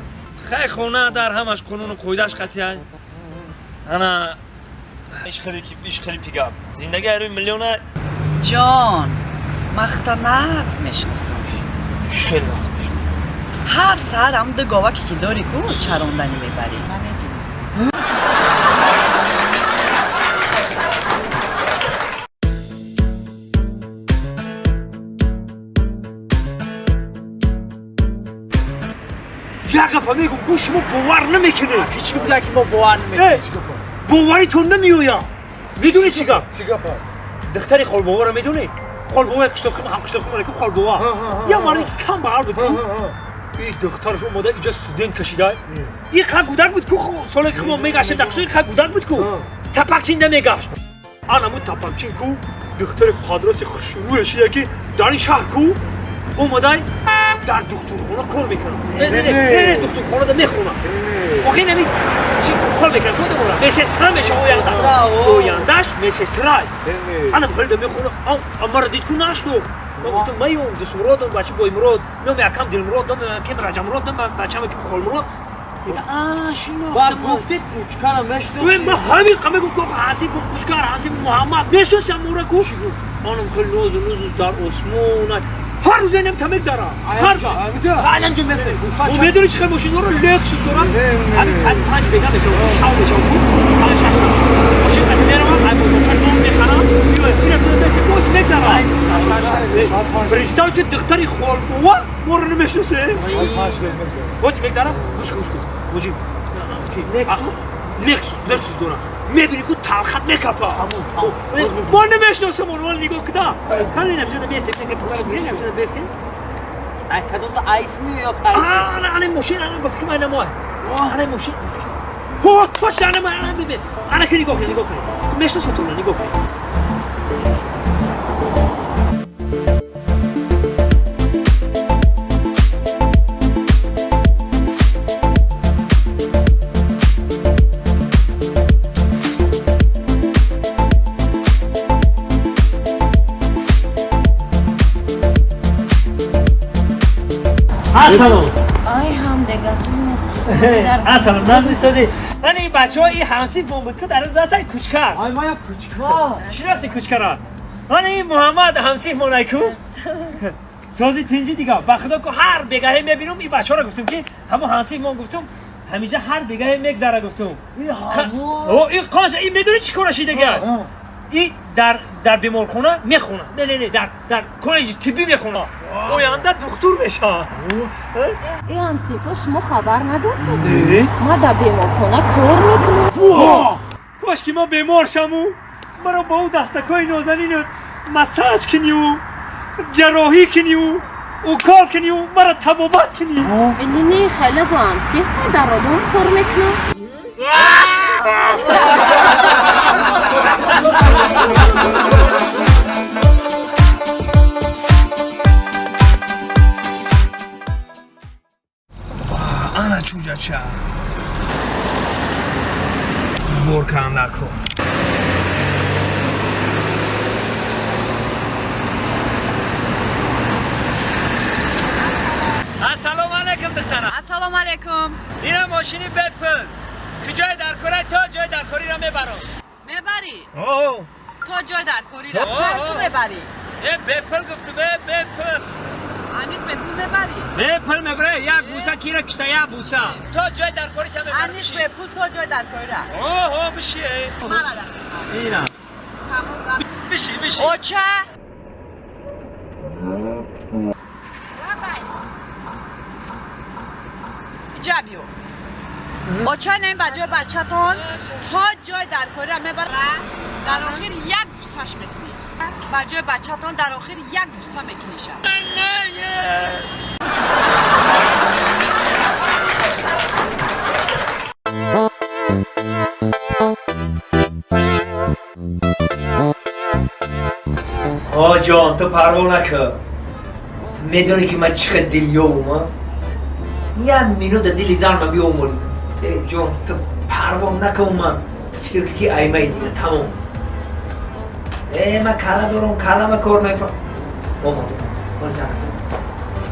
Хай хона дар ҳамаш қонуну қоидааш қатъиян. Ана ишхели пигап. Зиндагӣ ҳар рӯи миллиона. Ҷон, ман хута нағз мешиносам. Ишхели нағз мешиносам. Ҳар саҳар ҳам ду говаке ки дорӣ ку чаронданӣ мебарӣ. Ман мебинам. Як гапа мегум, ку шумо бовар намекунед. Чӣ буда ки мо бовар намекунем? Боваритон намеояд. Медонӣ чӣ гап? Чӣ гапа? Духтари холбоваро медонӣ? Холбоваи қишлоқи ҳам қишлоқи ку холбова. Я марде ки кам бағал буд ку. И духтараш омода иҷа студент кашида. И ха гудак буд ку, соле ки мо мегашта дақшои ха гудак буд ку. Тапакчинда мегашт. Анаму тапакчин ку духтари қадроси хушрӯе шида ки дар ин шаҳр ку Омадай дар духтурхона кор мекунам. Не, не, не, духтурхона да мехонам. Охи нами чи кор мекунам, кор мекунам. Медсестра мешавам оянда. Ояндаш медсестра. Ана хеле да мехонам. Амара дид ку нашнохт. Ман гуфтам маём дусмуродам, бача Боймурод, номи акам Дилмурод, номи акам Раҷамурод, номи бачам акам Холмурод. Мега а шинохтам. Баъд гуфти кучкара мешнохти? Ман ҳамин қа мегум ку ҳасиф кучкар, ҳасиф Муҳаммад мешносам мура ку. Онам хеле нозу нозуш дар осмон. Ҳар рӯз инам та мегзара. Ҳар Халам ҷо месел. Ӯ медони чӣ хел мошинҳоро Лексус дорам. Ҳамин соати 5 бега мешавад, шав мешавад ку. Ҳама 6 мошин қати меравам, ай бозорча нон мехарам. Меоям, инам зуда месел, боз мегзара. Представь, ки духтари холбова моро намешносе. Боз мегзарам, гӯш кун, гӯш кун. Муҷиб. Лексус? Лексус, Лексус дорам. Мебини ку талхат мекафа. Мо намешносам онро, нигоҳ куда. Кани намешноса бестем, намешноса бестем. Ай кадомда айс ми ё кайс? Ана ана мошин, ана ба фикр ман мо. Ана мошин. Ҳо, тош ана ман ана бибин. Ана ки нигоҳ кун, нигоҳ кун. Ту мешноса ту нигоҳ кун. Ассалом. Ай ҳам дега. Ассалом, назми сози. Ман ин бачаҳо ин ҳамсиф бом буд ку дар дастай кучкар. Ай ман як кучкар. Шинохти кучкара? Ман ин Муҳаммад ҳамсиф монай ку. Сози тинҷи дига. Ба худо ку ҳар бегаҳе мебинум ин бачаҳоро гуфтум ки ҳамон ҳамсиф мон гуфтум ҳаминҷа ҳар бегаҳе мегзара гуфтум. О, ин қош ин медонӣ чӣ кора шидага? Ин дар беморхона мехонад. Не, не, не, дар коллеҷи тиббӣ мехонад. Оянда духтур мешавад. Ин ҳамсифо шумо хабар надоред? Не. Ман дар беморхона кор мекунам. Во! Кош ки ман бемор шаму, маро бо ӯ дастакҳои нозанину массаж куниву, ҷарроҳӣ куниву, укол куниву, маро табобат кунӣ. Не, не, хеле бо ҳамсиф ман дар роддом кор мекунам. Ана чӯҷача бор кандако. Ассалому алайкум духтара. Ассалому алайкум. Ина мошини бепул. Куҷои даркора то ҷои даркориро мебарам. Мебарӣ? О. То ҷои даркориро. Чанд сум мебарӣ? Э, бепул гуфтум, э, бепул. Аниқ бепул мебарӣ? Бепул мебарӣ, як буса кира кишта, як буса. То ҷои даркори та мебарам. Аниқ бепул то ҷои даркориро. О, биши. Мара даст. Ина. Биши, биши. Оча. Иҷа биё. Оча не ба ҷои бачатон то ҷои даркориро мебара, дар охир як бусаш мекунӣ. Ба ҷои бачатон дар охир як буса мекуниша. О ҷон, ту парво накун. Медонӣ ки ман чӣ қадр дилёвум, а? Як минута дили занма биёмуд. Э, ҷон, ту парво накун ман. Ту фикр кун ки аймаи дига тамом. Э, ман кала дорам, калама кор мефа. Омад, омад. Занг.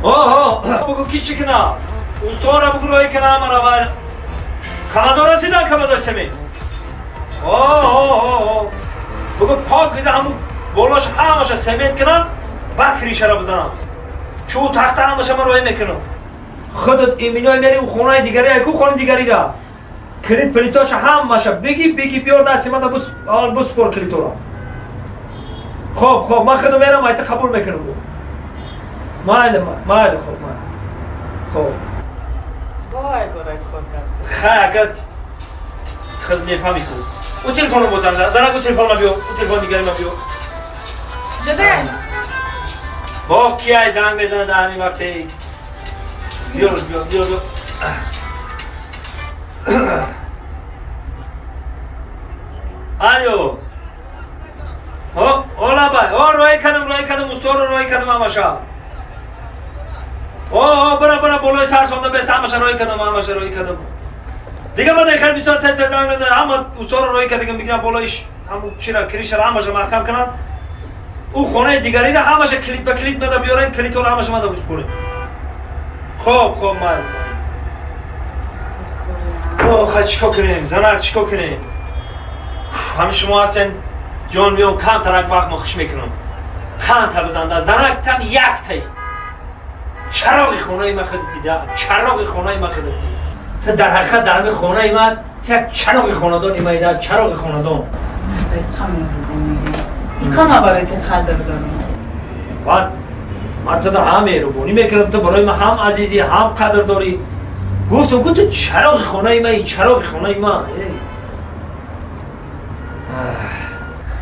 Оҳо, бугу ки чӣ кунам? Устора бугу роҳӣ кунам мара вай. Камазо расидан камазои семин. Оҳо, бугу пок киза ҳамун болош ҳамаша семент кунам, баъд кришаро бизанам. Чӯ тахта ҳамаша ман роҳӣ мекунам. Худат иминой мери у хонаи дигари, ай ку хонаи дигарира. Килит плитоша ҳамаша беги, беги биёр дасти ман аввал биспор килитора. Хоб, хоб, ман худам мерам, айта қабул мекунам. Майли, майли, хоб, майли. Хоб. Вой, барои кор гап зад. Хай, агар худ мефаҳмӣ ку. Ӯ телефонро бозан, занак, ӯ телефонро биё, ӯ телефон дигари ма биё. Шуде? Бо ки ай занг мезанад дар ҳамин вақте? Биёрш, биё, биё, биё. Алло. О, ола бай. О, роҳӣ кардам, роҳӣ кардам, усторо роҳӣ кардам ҳамаша. О, бара бара болои сар сонда бест, ҳамаша роӣ кардам, ҳамаша роӣ кардам. Дига ман хеле бисёр тез тез занг назад, ҳама усторо роӣ кардагам, бигирам болои ҳамун чира кришара ҳамаша маҳкам кунам. Ӯ хонаи дигариро ҳамаша калид ба калид мада биёрен, калидҳоро ҳамаша мада бисупорем. Хоб, хоб, май. О, чикор кунем, занак, чикор кунем? Ҳами шумо ҳастен, ҷон миён камтарак вақт мо хуш мекунам. Қанд бизанда, занак там яктай. Чароғи хонаи ма худати да, чароғи хонаи ма худати. Ту дар ҳақиқат дар ҳами хонаи ма ту як чароғи хонадони ма да, чароғи хонадон. Иқама барои ту қадр дорам. Баъд ман ту ҳам меҳрубонӣ мекунам, ту барои ман ҳам азизӣ, ҳам қадр дорӣ. Гуфтам ку ту чароғи хонаи маи, чароғи хонаи ма.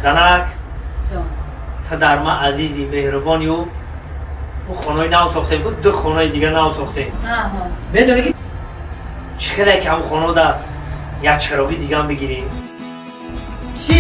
Занак, ту дар ма азизи, меҳрубонию. Ӯ хонаи нав сохтем ку, ду хонаи дигар нав сохтем. Медонӣ ки чӣ хеле ки ҳамн хонаода як чароғи дигар бигирем? Чӣ?